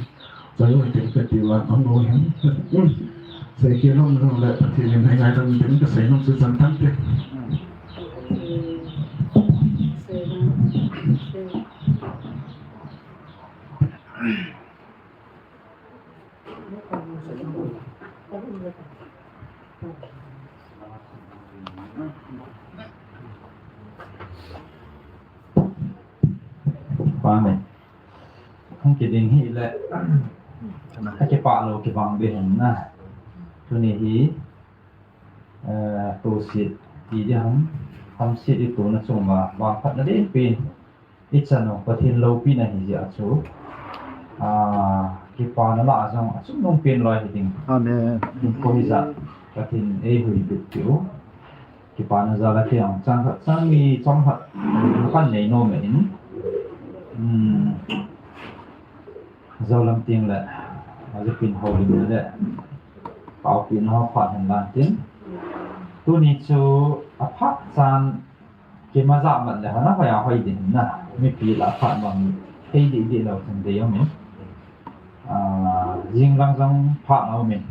Chai ho te ka ti wa ang ho hin. Sai ki nom nom le Pathen in hai ngai dam tin ka seinom chu chan tan te. Amen. Hung kiding hile, akipah lou kibang be hen na. Tuni hi, eh, toset ti ding ham, hamset i tona chunga, vangphatna ding pen. I chan u, Pathen loupina hi jeh a chu, ah, kipana lah a jong, achungnung pen loi hi ding. Amen. Hinkho hi jeh a, Pathen eihuhbit peh u. Kipana jal a kei jong, chang khat, chang ni, chang khat, kan nei nom in. Hmm. Jou lam teng le, ajeh pin houlim le, kaopi na ho phat hen lang tin. Tuni chu, aphat chan, Kima ja mat le hana hoiya hoi ding na, mipi lah a phat mang thei dih dih lou thei ding um in. Ah, jing lang jong phat na um in.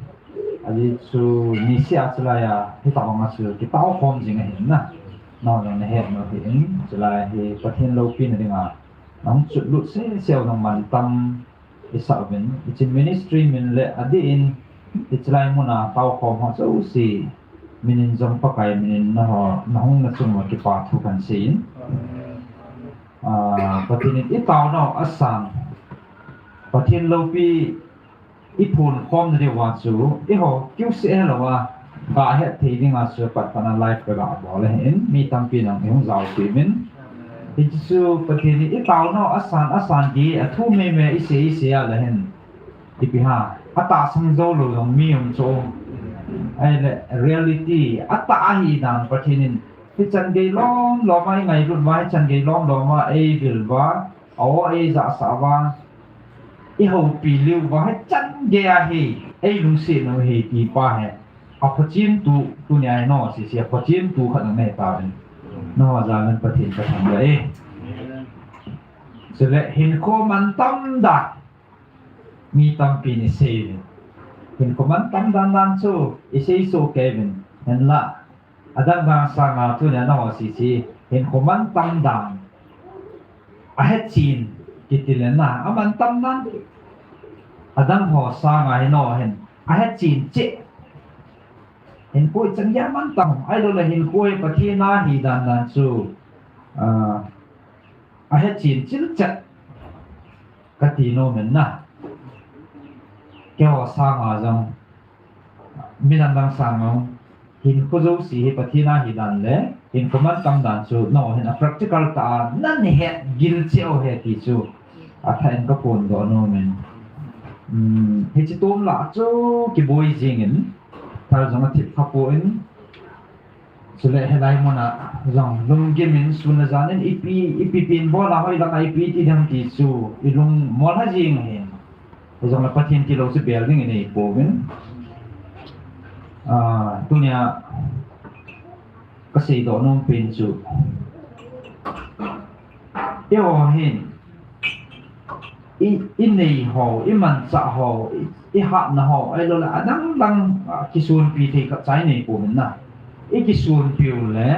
Ajeh chu niseh a chulai a, hitabang a chu kitao khom jing ahin na. Nang jong nahet nau hi in, chulai hi Pathen loupina dinga. Nahung chutlut sese u nang mantam. I sah uvin, hiche ministry min le adeh in, hiche lai mun a taokhom ho jouse, min in jong Pakai min in nahung na chung uva kipa thu kan sei in. Ah, Pathen in i taonau asan, Pathen loupi i phonkhom na diuva chu, eiho kiuseh helou a, Ka het thei dinga chu pat pat a live ka ga bol ahin, mi tampi nang i hung jao kit in. Hichu Pathen in i taonau asan, asan ti, athu mei mei i sei, i sei a le hin. Ipi ham, atahsan jou lou jong mi um chu. Ahile reality, atah ahi dan Pathen in. Hichan gei lom lom a i ngailut uva, hichan gei lom lom a ei vil uva, a-o ei jahsah uva. I houpi lheh uva, hichan gei ahi, ei lungset nau ahi ti pa hi. Aphachim tu, tunia hi nangho sese aphachim tu khat nang nahi tauvin. Nangho jal in Pathen ka thangvah e. Chule hinkho mantam dan. Mi tampin i sei uvin. Hinkho mantam dan dan chu i sei soh kei uvin. Hinla. Adang dang sanga tunia nangho sese, hinkho mantam dan. Ahechen, kiti le na, amantam dan. Adang ho sanga hi nangho hin, ahechen cheh. Hinkho ichan gei amantam, ahilou le hinkho hi Pathen a hi dan dan chu, ah, ahechen chil chet. Kati nom in na. Keiho sanga jong, mi dang dang sanga jong, hinkho jouse hi Pathen a hi dan le, hinkho mantam dan chu, nangho hin a practical tah a, nahet gil cheh u ahi ti chu, athah in ka phondoh nom in. Um, hiche tom lah chu kiboi jing in, thal jong athip kha poi, Chule hilai mun a jong lunggim in sun le jan in ipi, ipi pen bol a hoi laka ipi ti ding ti chu i lung mol ha jing ahin. Hijong le Pathen tilou chu bel ding i nei pouvin. Ah, tunia ka seidoh nom pen chu. Eiho hin, i, i nei ho, i manchah ho, i, i hatna ho, ahilou le adang dang, ah, kisonpi thei khat cha i nei pouvin na. I kisonpi u le,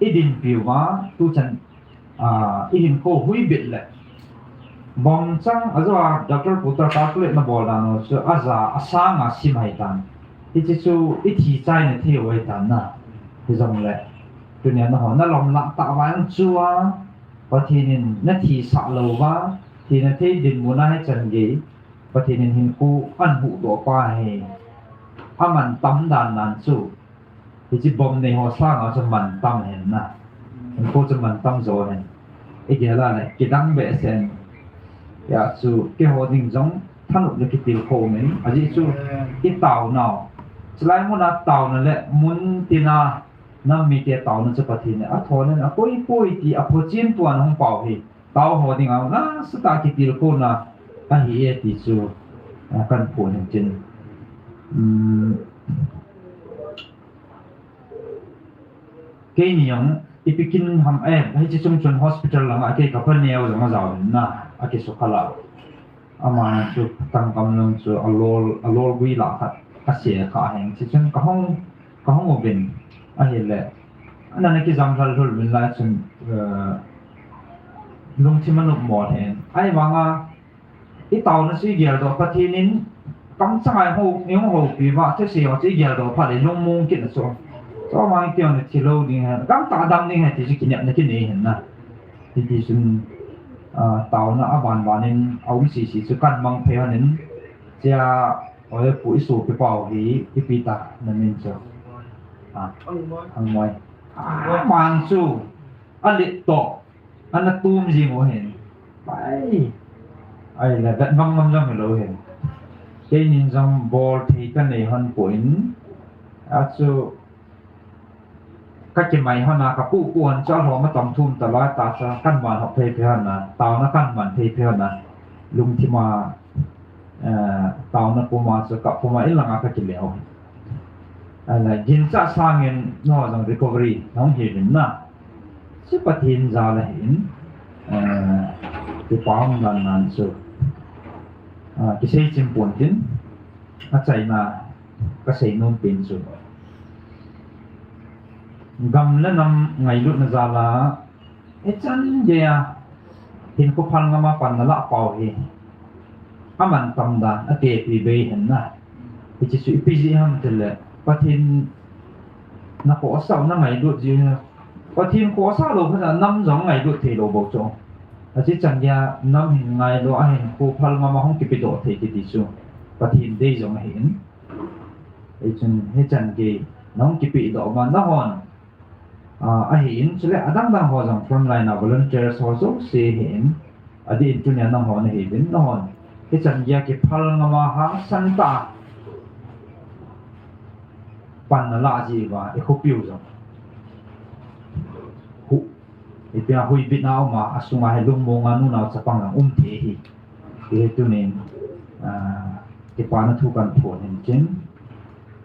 i dinpi uva, tuchan, ah, i hinkho huhbit le, Bom chang a jo a Doctor Puter calculate na bol dan u chu a ja a sang a sim hai tan. Hichi chu i thi chai na thei u hai tan na. Hi jong le. Tunia na ho na lom la ta vang chu a. Pathen in na thi sa lo va. Thi na thei din mu na hai chan ge. Pathen in hin ku an hu do pa he. A man tam dan nan chu. Hichi bom nei ho sang a chu man tam hen na. Hinkho chu man tam jo hen. I gel a le, kidang behseh hen. Hia chu keiho ding jong thanop le kitilkhou um in. Ajeh chu i taonau. Chulai mun a taona le mun tina nam mite taona chu Pathen in a thon in a koi koi ti a phochen tuan hung pao hi. Tao ho ding a nasatah kitilkhouna ahi e ti chu, a, kan phon in tin. Um, Keini jong ipi kin ham e, hichi chung chun hospital langa kei ka pa neo jong a jao in na, a kisukha la. Ama chu tangkam lang chu a lol, a lol gui la khat, a se kha heng. Chi chun ka hong, ka hong uvin ahile. Ana na kijam lhal lhul vin lai chun, eh, lungthim a nop mo hen. Ai vanga, i taona chu i geldoh Pathen in kamchang a i ho, i hung houpi uva, thusei ho chu i geldoh phat le lungmong kit na chu. Chomang kei jong na thi lou ding hen, gamtah a dam ding hen ti chu kinepna kinei hen na. Hiti chun, ah, taona a ban ban in a um sisi chu kan mang phei hon in, chia, oi pu i sopi pau hi, ipi ta na min chu. Ah, Angmoi. Angmoi. Ah, man chu, a let toh. Ana tum jing u hin. Pai. Ai la, vet ngam ngam jong hilou hin. Keinin jong bol thei ka nei hon poi. A chu ka kimai hon a, ka pu pu hon chu alhom a tong thum ta loi ta chu kan man hop thei phe hon a, taona kan man thei phe hon a, lungthim a, eh, taona puma chu ka puma in langa ka kileo. Ala, gincha sangin, no, jong recovery, nong hi vin na. Chu Pathen jal ahin, eh, kipa um dan nan chu, ah, kisei chim pon tin, achaina kasei nom pen chu. Gam le nam ngailutna jal a, hichan geiya, hinkho phal ngam a pan na lah pau hi. Aman tam dan, atepi bei hen na. Hichi chu ipi jeh ham tile, Pathen na khohsah u na ngailut jeh u hi. Pathen khohsah lou khat a nam jong ngailut thei lou bou chu. Achi chan geiya nam hin ngailut a hinkho phal ngam a hung kipedoh thei kiti chu Pathen dei jong ahin. Hichun hichan gei na hung kipedoh ma na hon. Ah, ahin, chule adang dang ho jong frontline a volunteers ho jouse ahin, adeh in tunia nangho nahiuvin, nahon hichan geiya kiphal ngam a hangsan tah a pan nalah jeh uva, i khopi u jong. Hu, ipi a huibitna um a, asunga hi lungmong a nunao chapang jong um thei ahi. Hi tunin, ah, kipana thu kan phon hin chin.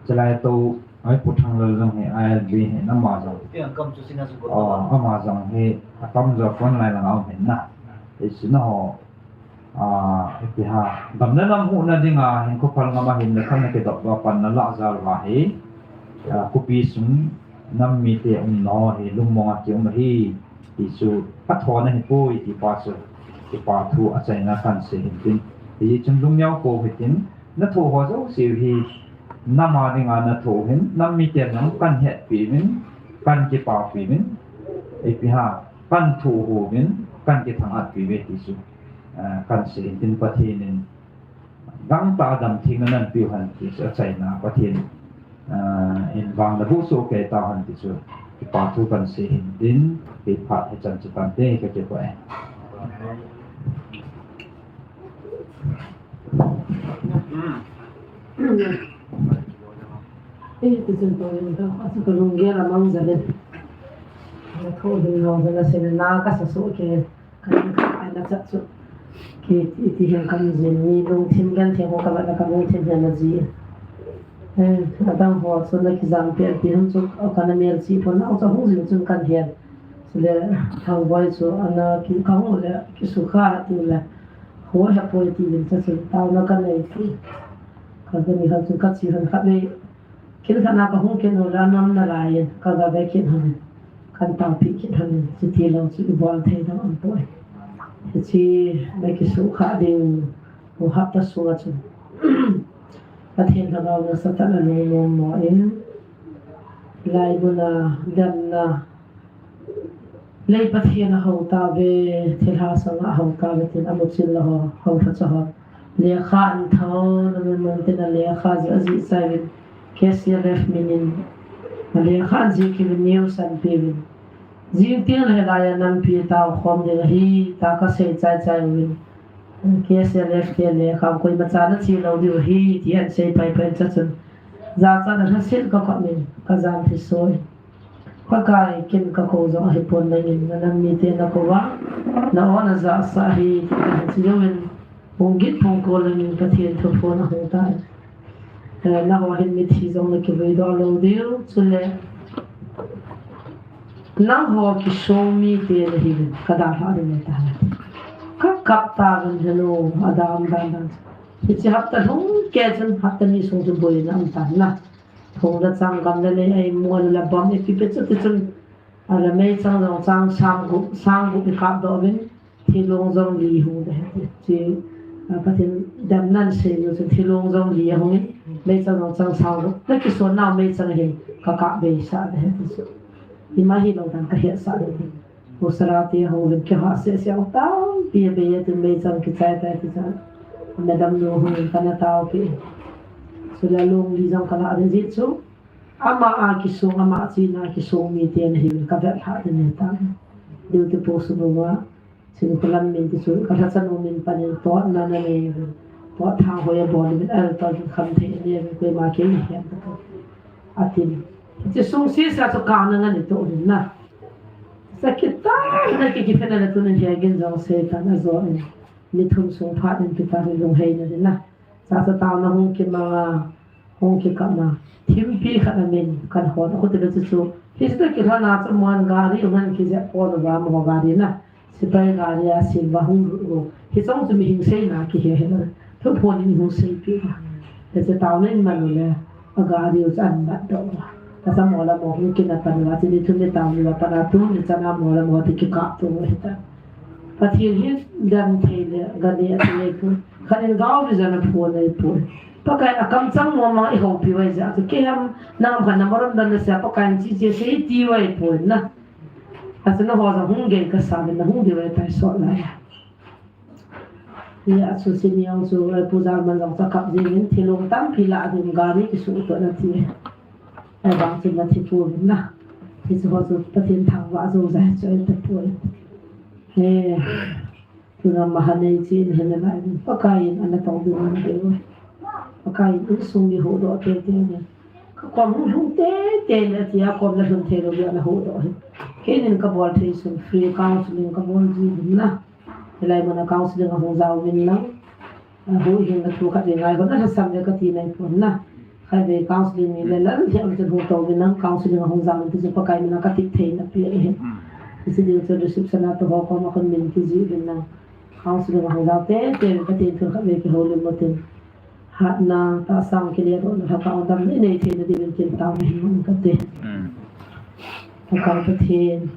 Chulai tou, ai Pu Thanglal jong hi I L B hi, ama jong. Ti ang kam chu sina su ko. Ah, ama jong hi, atam jo frontline lang a um hin na. Hi sina ho, ah, ipi ha, gam le nam huhna dinga, hinkho phal ngam a hin le khan le kidop uva pan nalah jal uva hi. Ah, khopi sung nam mite umna ho hi, lungmong a kium ahi. Ti chu athon ahipoi ti pa chu, kipa thu achaina kan sei hin tin. Hichun lungneo pou hitin, na thoh ho jouse u hi, nam a dinga na thoh u hin, nam miten jong kan hetpi uvin, kan kipapi uvin, ipi ha, kan thoh u uvin, kan kithanghatpi uve ti chu, ah, kan sei hin tin Pathen in Gangtah a damtheina nanpeh u hen ti chu achaina Pathen, ah, in vang naboh soh kei tauhen ti chu kipa thu kan sei hin tin, kei phat hichan chu tante ka kikoi e. Ei, ti chun tou in ka, a chu ka lunggel a mang jal in. Ka tho ding lo jal a, sei le na ka sa soh kei. Ka ding ka ai na chat chu. Kei ti, ti hian ka mi jin mi lungthim genthei ho ka la ka lungthim hian a ji. Eh, adang ho chu na kijam peh pi hung chu, ka na mel chi pon, au cha hung jin chun kan hian. Chule, Thangboi chu, ana ki, ka hung le, kisukha ti le. Ho he poi ti min cha chu, tauna ka nei ti. Ka ni hal chu ka chi han khat nei. Kin khat na ka hung kin ho le, a nam na lai in, ka ga ve kin han. Kan tao pi kin han, chuti lo chu i bol thei dang um poi. Hiche, na kisuhkhah ding, hapta sunga chun Pathen Lhagao nasatah a lungnom mo in, laibuna, damna, lei Pathen ahou tauve, thilha sanga ahou tauve, tin amuchil lou ho, hou lha cha ho. Lekha an tho, na min mun tin a lekha ji, aji sai vin, K C L F min in, a lekha an ji ki vin, news an pi vin. Jing ting le hilai a nampi tao khom ding ahi, ta ka sei chai chai uvin. K C L F te le kham koima cha na chi lou diu ahi, ti an sei pai pai cha chun. Jachat a lhasil ka kap in, ka jan thi soi. Pakai kin ka kou jong ahi pon nangin, na nam mite na kou va, na o na ja sa ahi, ti ka hin chi uvin. Hung gin hung ko lengin Pathen thuphon ahung tai. Eh, nangho hin mithi jong na kivui doh lou diu, chule nangho kisong mite nahiuvin, ka dalha ding ahitai. Ka kap tauvin, hello, adam dan dan. Hiche hapta lhung kei chun hapta ni sung chu boina um tan na. Thong le chang, gam le lei, ei mo le bom, ipi pe chu ti chun. Ala meichang jong chang sang gup, sang gup i kap doh uvin. Thilong jong li hung de, ti, a, Pathen damna in sei u chun thilong jong li ahung in, meichang jong chang sang u, na kison nau meichang hin ka kap beisah de, ti chu. Ima hilou dan ka hetsah de, ti. Usara te hung uvin kihah seh seh u tampi abei a, tin meichang kichai tai ti chu. Madam nu hung in kana taopi. Chule long li jong ka lah de jeh chu. Ama a kisong, ama china kisong mite nahiuvin ka vetlhah de ne ta. Duty post uva. Chun ka lam min ti chu, ka lhacha nu min pan in pot na na nei uvin. Pot thang hoi a bol uvin, al to uvin, kham thei a nei uvin, koima kei ni hiam ta. Atin. Hiche sung sisa chu ka na ngan i to uvin na. Sa kita na ki ki phena na tu na hia gin jong Satan a jo in. Ni thum sung phat in kita ri lung hei na na. Sa sa tao na hung kimang a. Hung kikap na, thimpi khat a min kan hon, a khuti le chu chu. Hiche kihlan a chu amun gari hung han kijep pon uva, amaho gari na. Sepai gari a silva hung lut u. Hichong chu mihem seina kihe he lo. Thuphon in hung seipi uva. Hiche tao na in man u le, a gari u chu an mat doh uva. Ka sa mo la mo hung kina pan uva, chu ni thum ni tao ni uva pan a tu ni chan a mo la mo ti kikap tu uva hita. Pathen hi dam thei le, gari a thei le pu. Khat in gao vi jana phone ei poi. Pakai a kamchang mo mang i houpi uva i ja. Kei ham nang khat na maron dan na sia Pakai in chi chi sei ti uva i poi na. Achu na ho jong hung gei ka sa na hung di uva tai sot lai. Ni achu si ni ang chu, eh, pu jal man jong cha kap jing in thilong tampi la ding gari kisu to na ti. Ai bang chu na thi pu na. Ti chu ho chu Pathen thangvah jo jai chu ai ta poi. Eh. Tuna maha nei chin hin la in Pakai in ana tong ding an deu. Pakai in insung mi huhdoh tei tei ni. Ka kom hung hung tei tei le tia kom la hung thei lou ana huhdoh hi. Keinin ka bol thei sun free counseling ka bol ji ding na. Hilai mun a counseling ahung jao vin lang. A huhhing na thu khat ve ngai ho na lhasam le ka ti nai pon na. Khatvei counseling ni le lal thiam chun hung to vin lang, counseling ahung jao vin ti chu Pakai min a ka tih thei na pi ahi. Hiche ding chu reception a to ho koma khun min kijih vin lang. Counseling ahung jao tei tei vin ka tin thun khatvei kihoulim mo tin. Hatna tahsa kile doh na lhakao dam nei nei thei na ding vin kin tao na hin mun ka ti. Ka kal Pathen.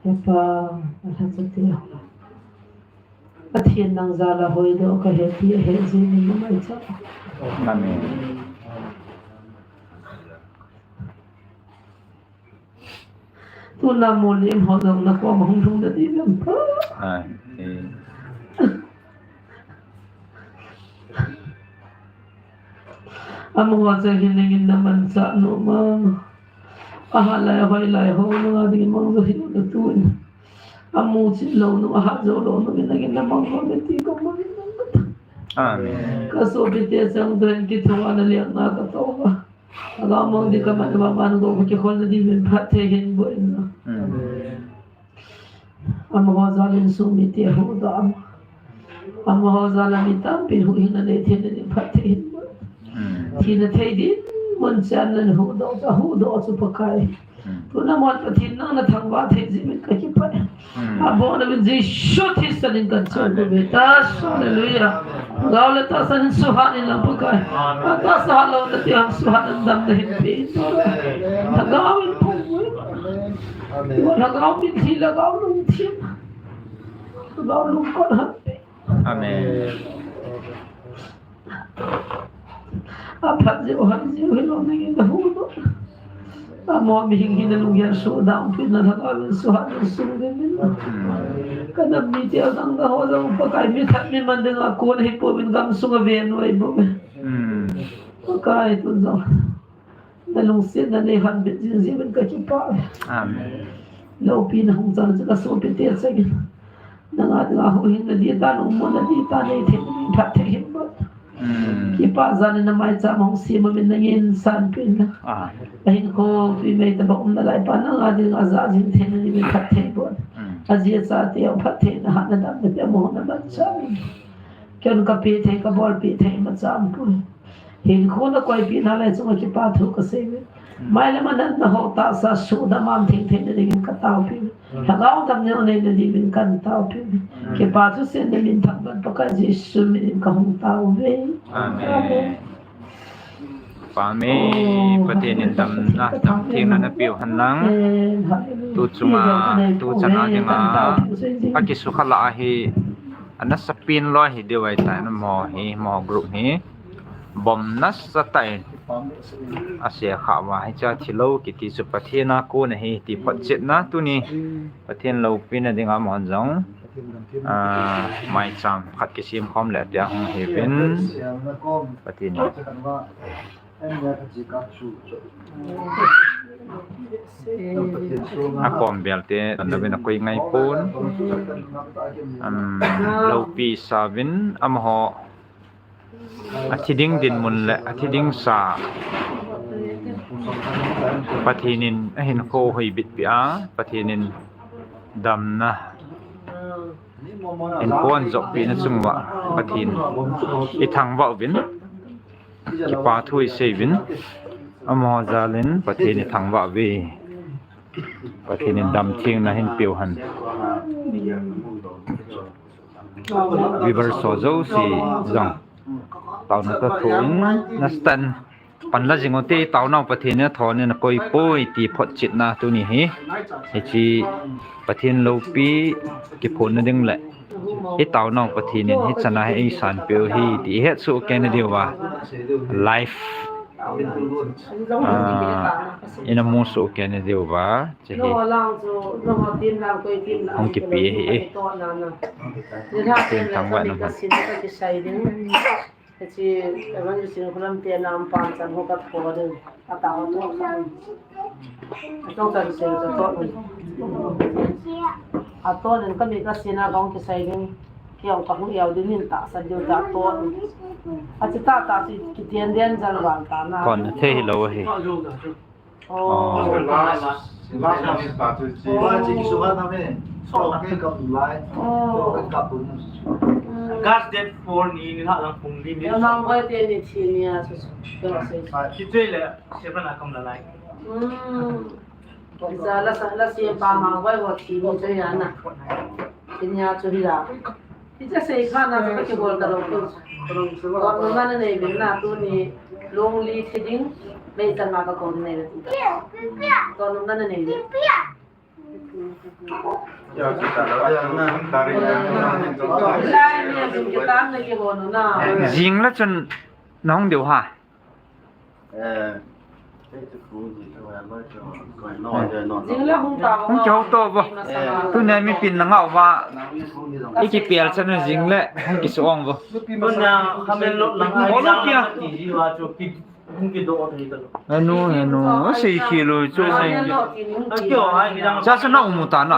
Ka pa, a lha cha ti. Pathen nang jal a hoidoh ka he ti a he jing in na mai cha. Amen. Tuna mo le mo dong na koma hung lhung da di lam pa. Ai, eh. Amaho cha hin nangin na manchah nom a. Ahat lai, ahoi lai, ho nunga ding mang jo hin na tu in. Amu chin lou nu, ahat jou lou nu, nangin na mang ho na ti ko mang in na. Amen. Ka sopi te chang tu in kithua na liang na ka to va. Aga mang di ka man va man go kikhol na di min phat thei hin boh in na. Amen. Amaho jal in sung mite huhdoh a. Amaho jal a mi tampi huhhing na nei thei na ding phat thei hin. Hmm. Thina thei dinmun chan na huhdoh, ahuhdoh chu Pakai. Hmm. Tuna mun Pathen nang na thangvah thei jeh in ka kipah e. Hmm. Aboh na min Jesu Christa min in kan chon ko ve ta. Hallelujah. Lhagao le tahsa in suhhat in lang Pakai. Tahsa hat lou na ti hang suhhat in damna hin pe in. Lhagao in pum. Amen. Lhagao min thi, lhagao lungthim. Lord lungkot hon. Amen. Aphat jeh u, hoi jeh u hilou nangin nahuhdoh. Amaho mihem hina lunggel suhdam pin, nalhagao in suhat in sung ding in. Hmm. Kadam mite adang kaho jong Pakai mithat miman dinga kon ahipouvin gamsunga ven u ahibouve. Hmm. Pakai tun jong nalungsetna neihon bit jing jeh uvin kakipah e. Amen. Loupina hung chang chu kasopite chengin. Nanga dinga huhhingna dihtah, lungmonna dihtah, nei theina ding phatthei hin bol. Hmm. Kipah jal in namaicham hung sem umin nangin sanpeh in. Ah. Ahinkho twi mei tobang umna lai pa nanga dinga ajah jing theina dingin phatthei bol. Hmm. Aji achate jong phattheina, hatna, damna peh, amaho namanchah in. Ken kapeh thei, kabolpeh thei imacha umpoi. Hinkho nakoipeh nalai chunga kipa thu kasei uve. Hmm. Mailam a natna ho tahsa suhdam a um thengtheng na dingin kataopeh uve. Hmm. Lhagao dam neo neina dingin kataopeh uve. Hmm. Kipa thusei in namin thangvah in Pakai Jesu minin kahung tao uve. Amen. Amen. Pa Amen. Pathen in damna, damthengna napeh u hen lang. Amen. Hallelujah. Tu chunga, tu chana dinga akisukha lah ahi, anasapin loi hi diu ahitai, amaho hi, amaho group hi. Bom nasatah in asei kha uva, hiche thilou kiti chu Pathen a kon ahi ti photchetna tuni Pathen loupina dinga amahon jong, ah, maicham khat kisem khom le tia hung hiuvin, Pathen in akom bel te, tanda vin akoi ngai pon. Um, loupi sa uvin amaho athi ding dinmun le athi ding sa Pathen in ahinkho hoibit peh a, Pathen in damna hinkho anjop pehna chung uva Pathen ithangvah uvin, kipa thu isei uvin, amaho jal in Pathen ithangvah uve. Pathen in damthengna hin peh u hen. Viewers ho jouse jong taona toh thon nasatah in pan la jing ute, taonau Pathen in athon in akoi poi ti photchetna tuni hi. Hiche Pathen loupi kiphonna ding le itaonau Pathen in hichan a hi eisanpeh u ahi ti ihet soh kei na diuva live, ah, ina mu soh kei na diuva. Hiche hi hung kipe ahi e. Pathen thangvah in um hen. Hiche Evangelist Khulam te nam pan chan ho ka tho ding. Ata ho to. Atong chan se ka to. Ato len ka mi ka sina ka hung kisai ding. Kiau ka hung iau ding in tahsa diu ta to. Achi ta ta chi kitian den jal val ta na. Kon thei hilou ahi. Oh. Last, last one is Patu Chi. Patu Chi kisuka na me. So, okay, kap lai. Oh. Okay, kap pun. Gas date four ni, ni ha lang pung ni, ni. Yang nang bai te ni thi ni a, so, so. Ki chui le, se pa na kam la lai. Hmm. Za la sa, la se pa ma bai ho thi ni chui a na. Hiche sei kha na ka kibol ta lou. Tonumna nanei uvin na tuni lungli thi ding, meichang a ka kou nanei uvin. Tonumna nanei uvin. Lai ni a jing kitan na kibol na. Jing la chun nahung diu ha. Jing le hung ta. Hung kihou to vo. Tunia mipin na ngah uva. I kipel chan u jing le hung kisuh ong vo. Tunia khamen lot lang ai. Olo kia. Hung kidoh thei ta lo. Anu, anu. Sei khel lou chu. Cha cha na umu ta na.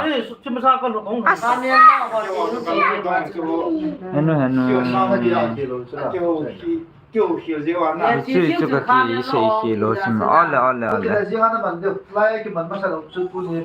Anu, anu. Keu khel jeh a na. Chu, chu ka kisei khel lou chu ma. Ole, ole, ole. Kila jeh a na man deu. Lai kiman masa lou chu tuni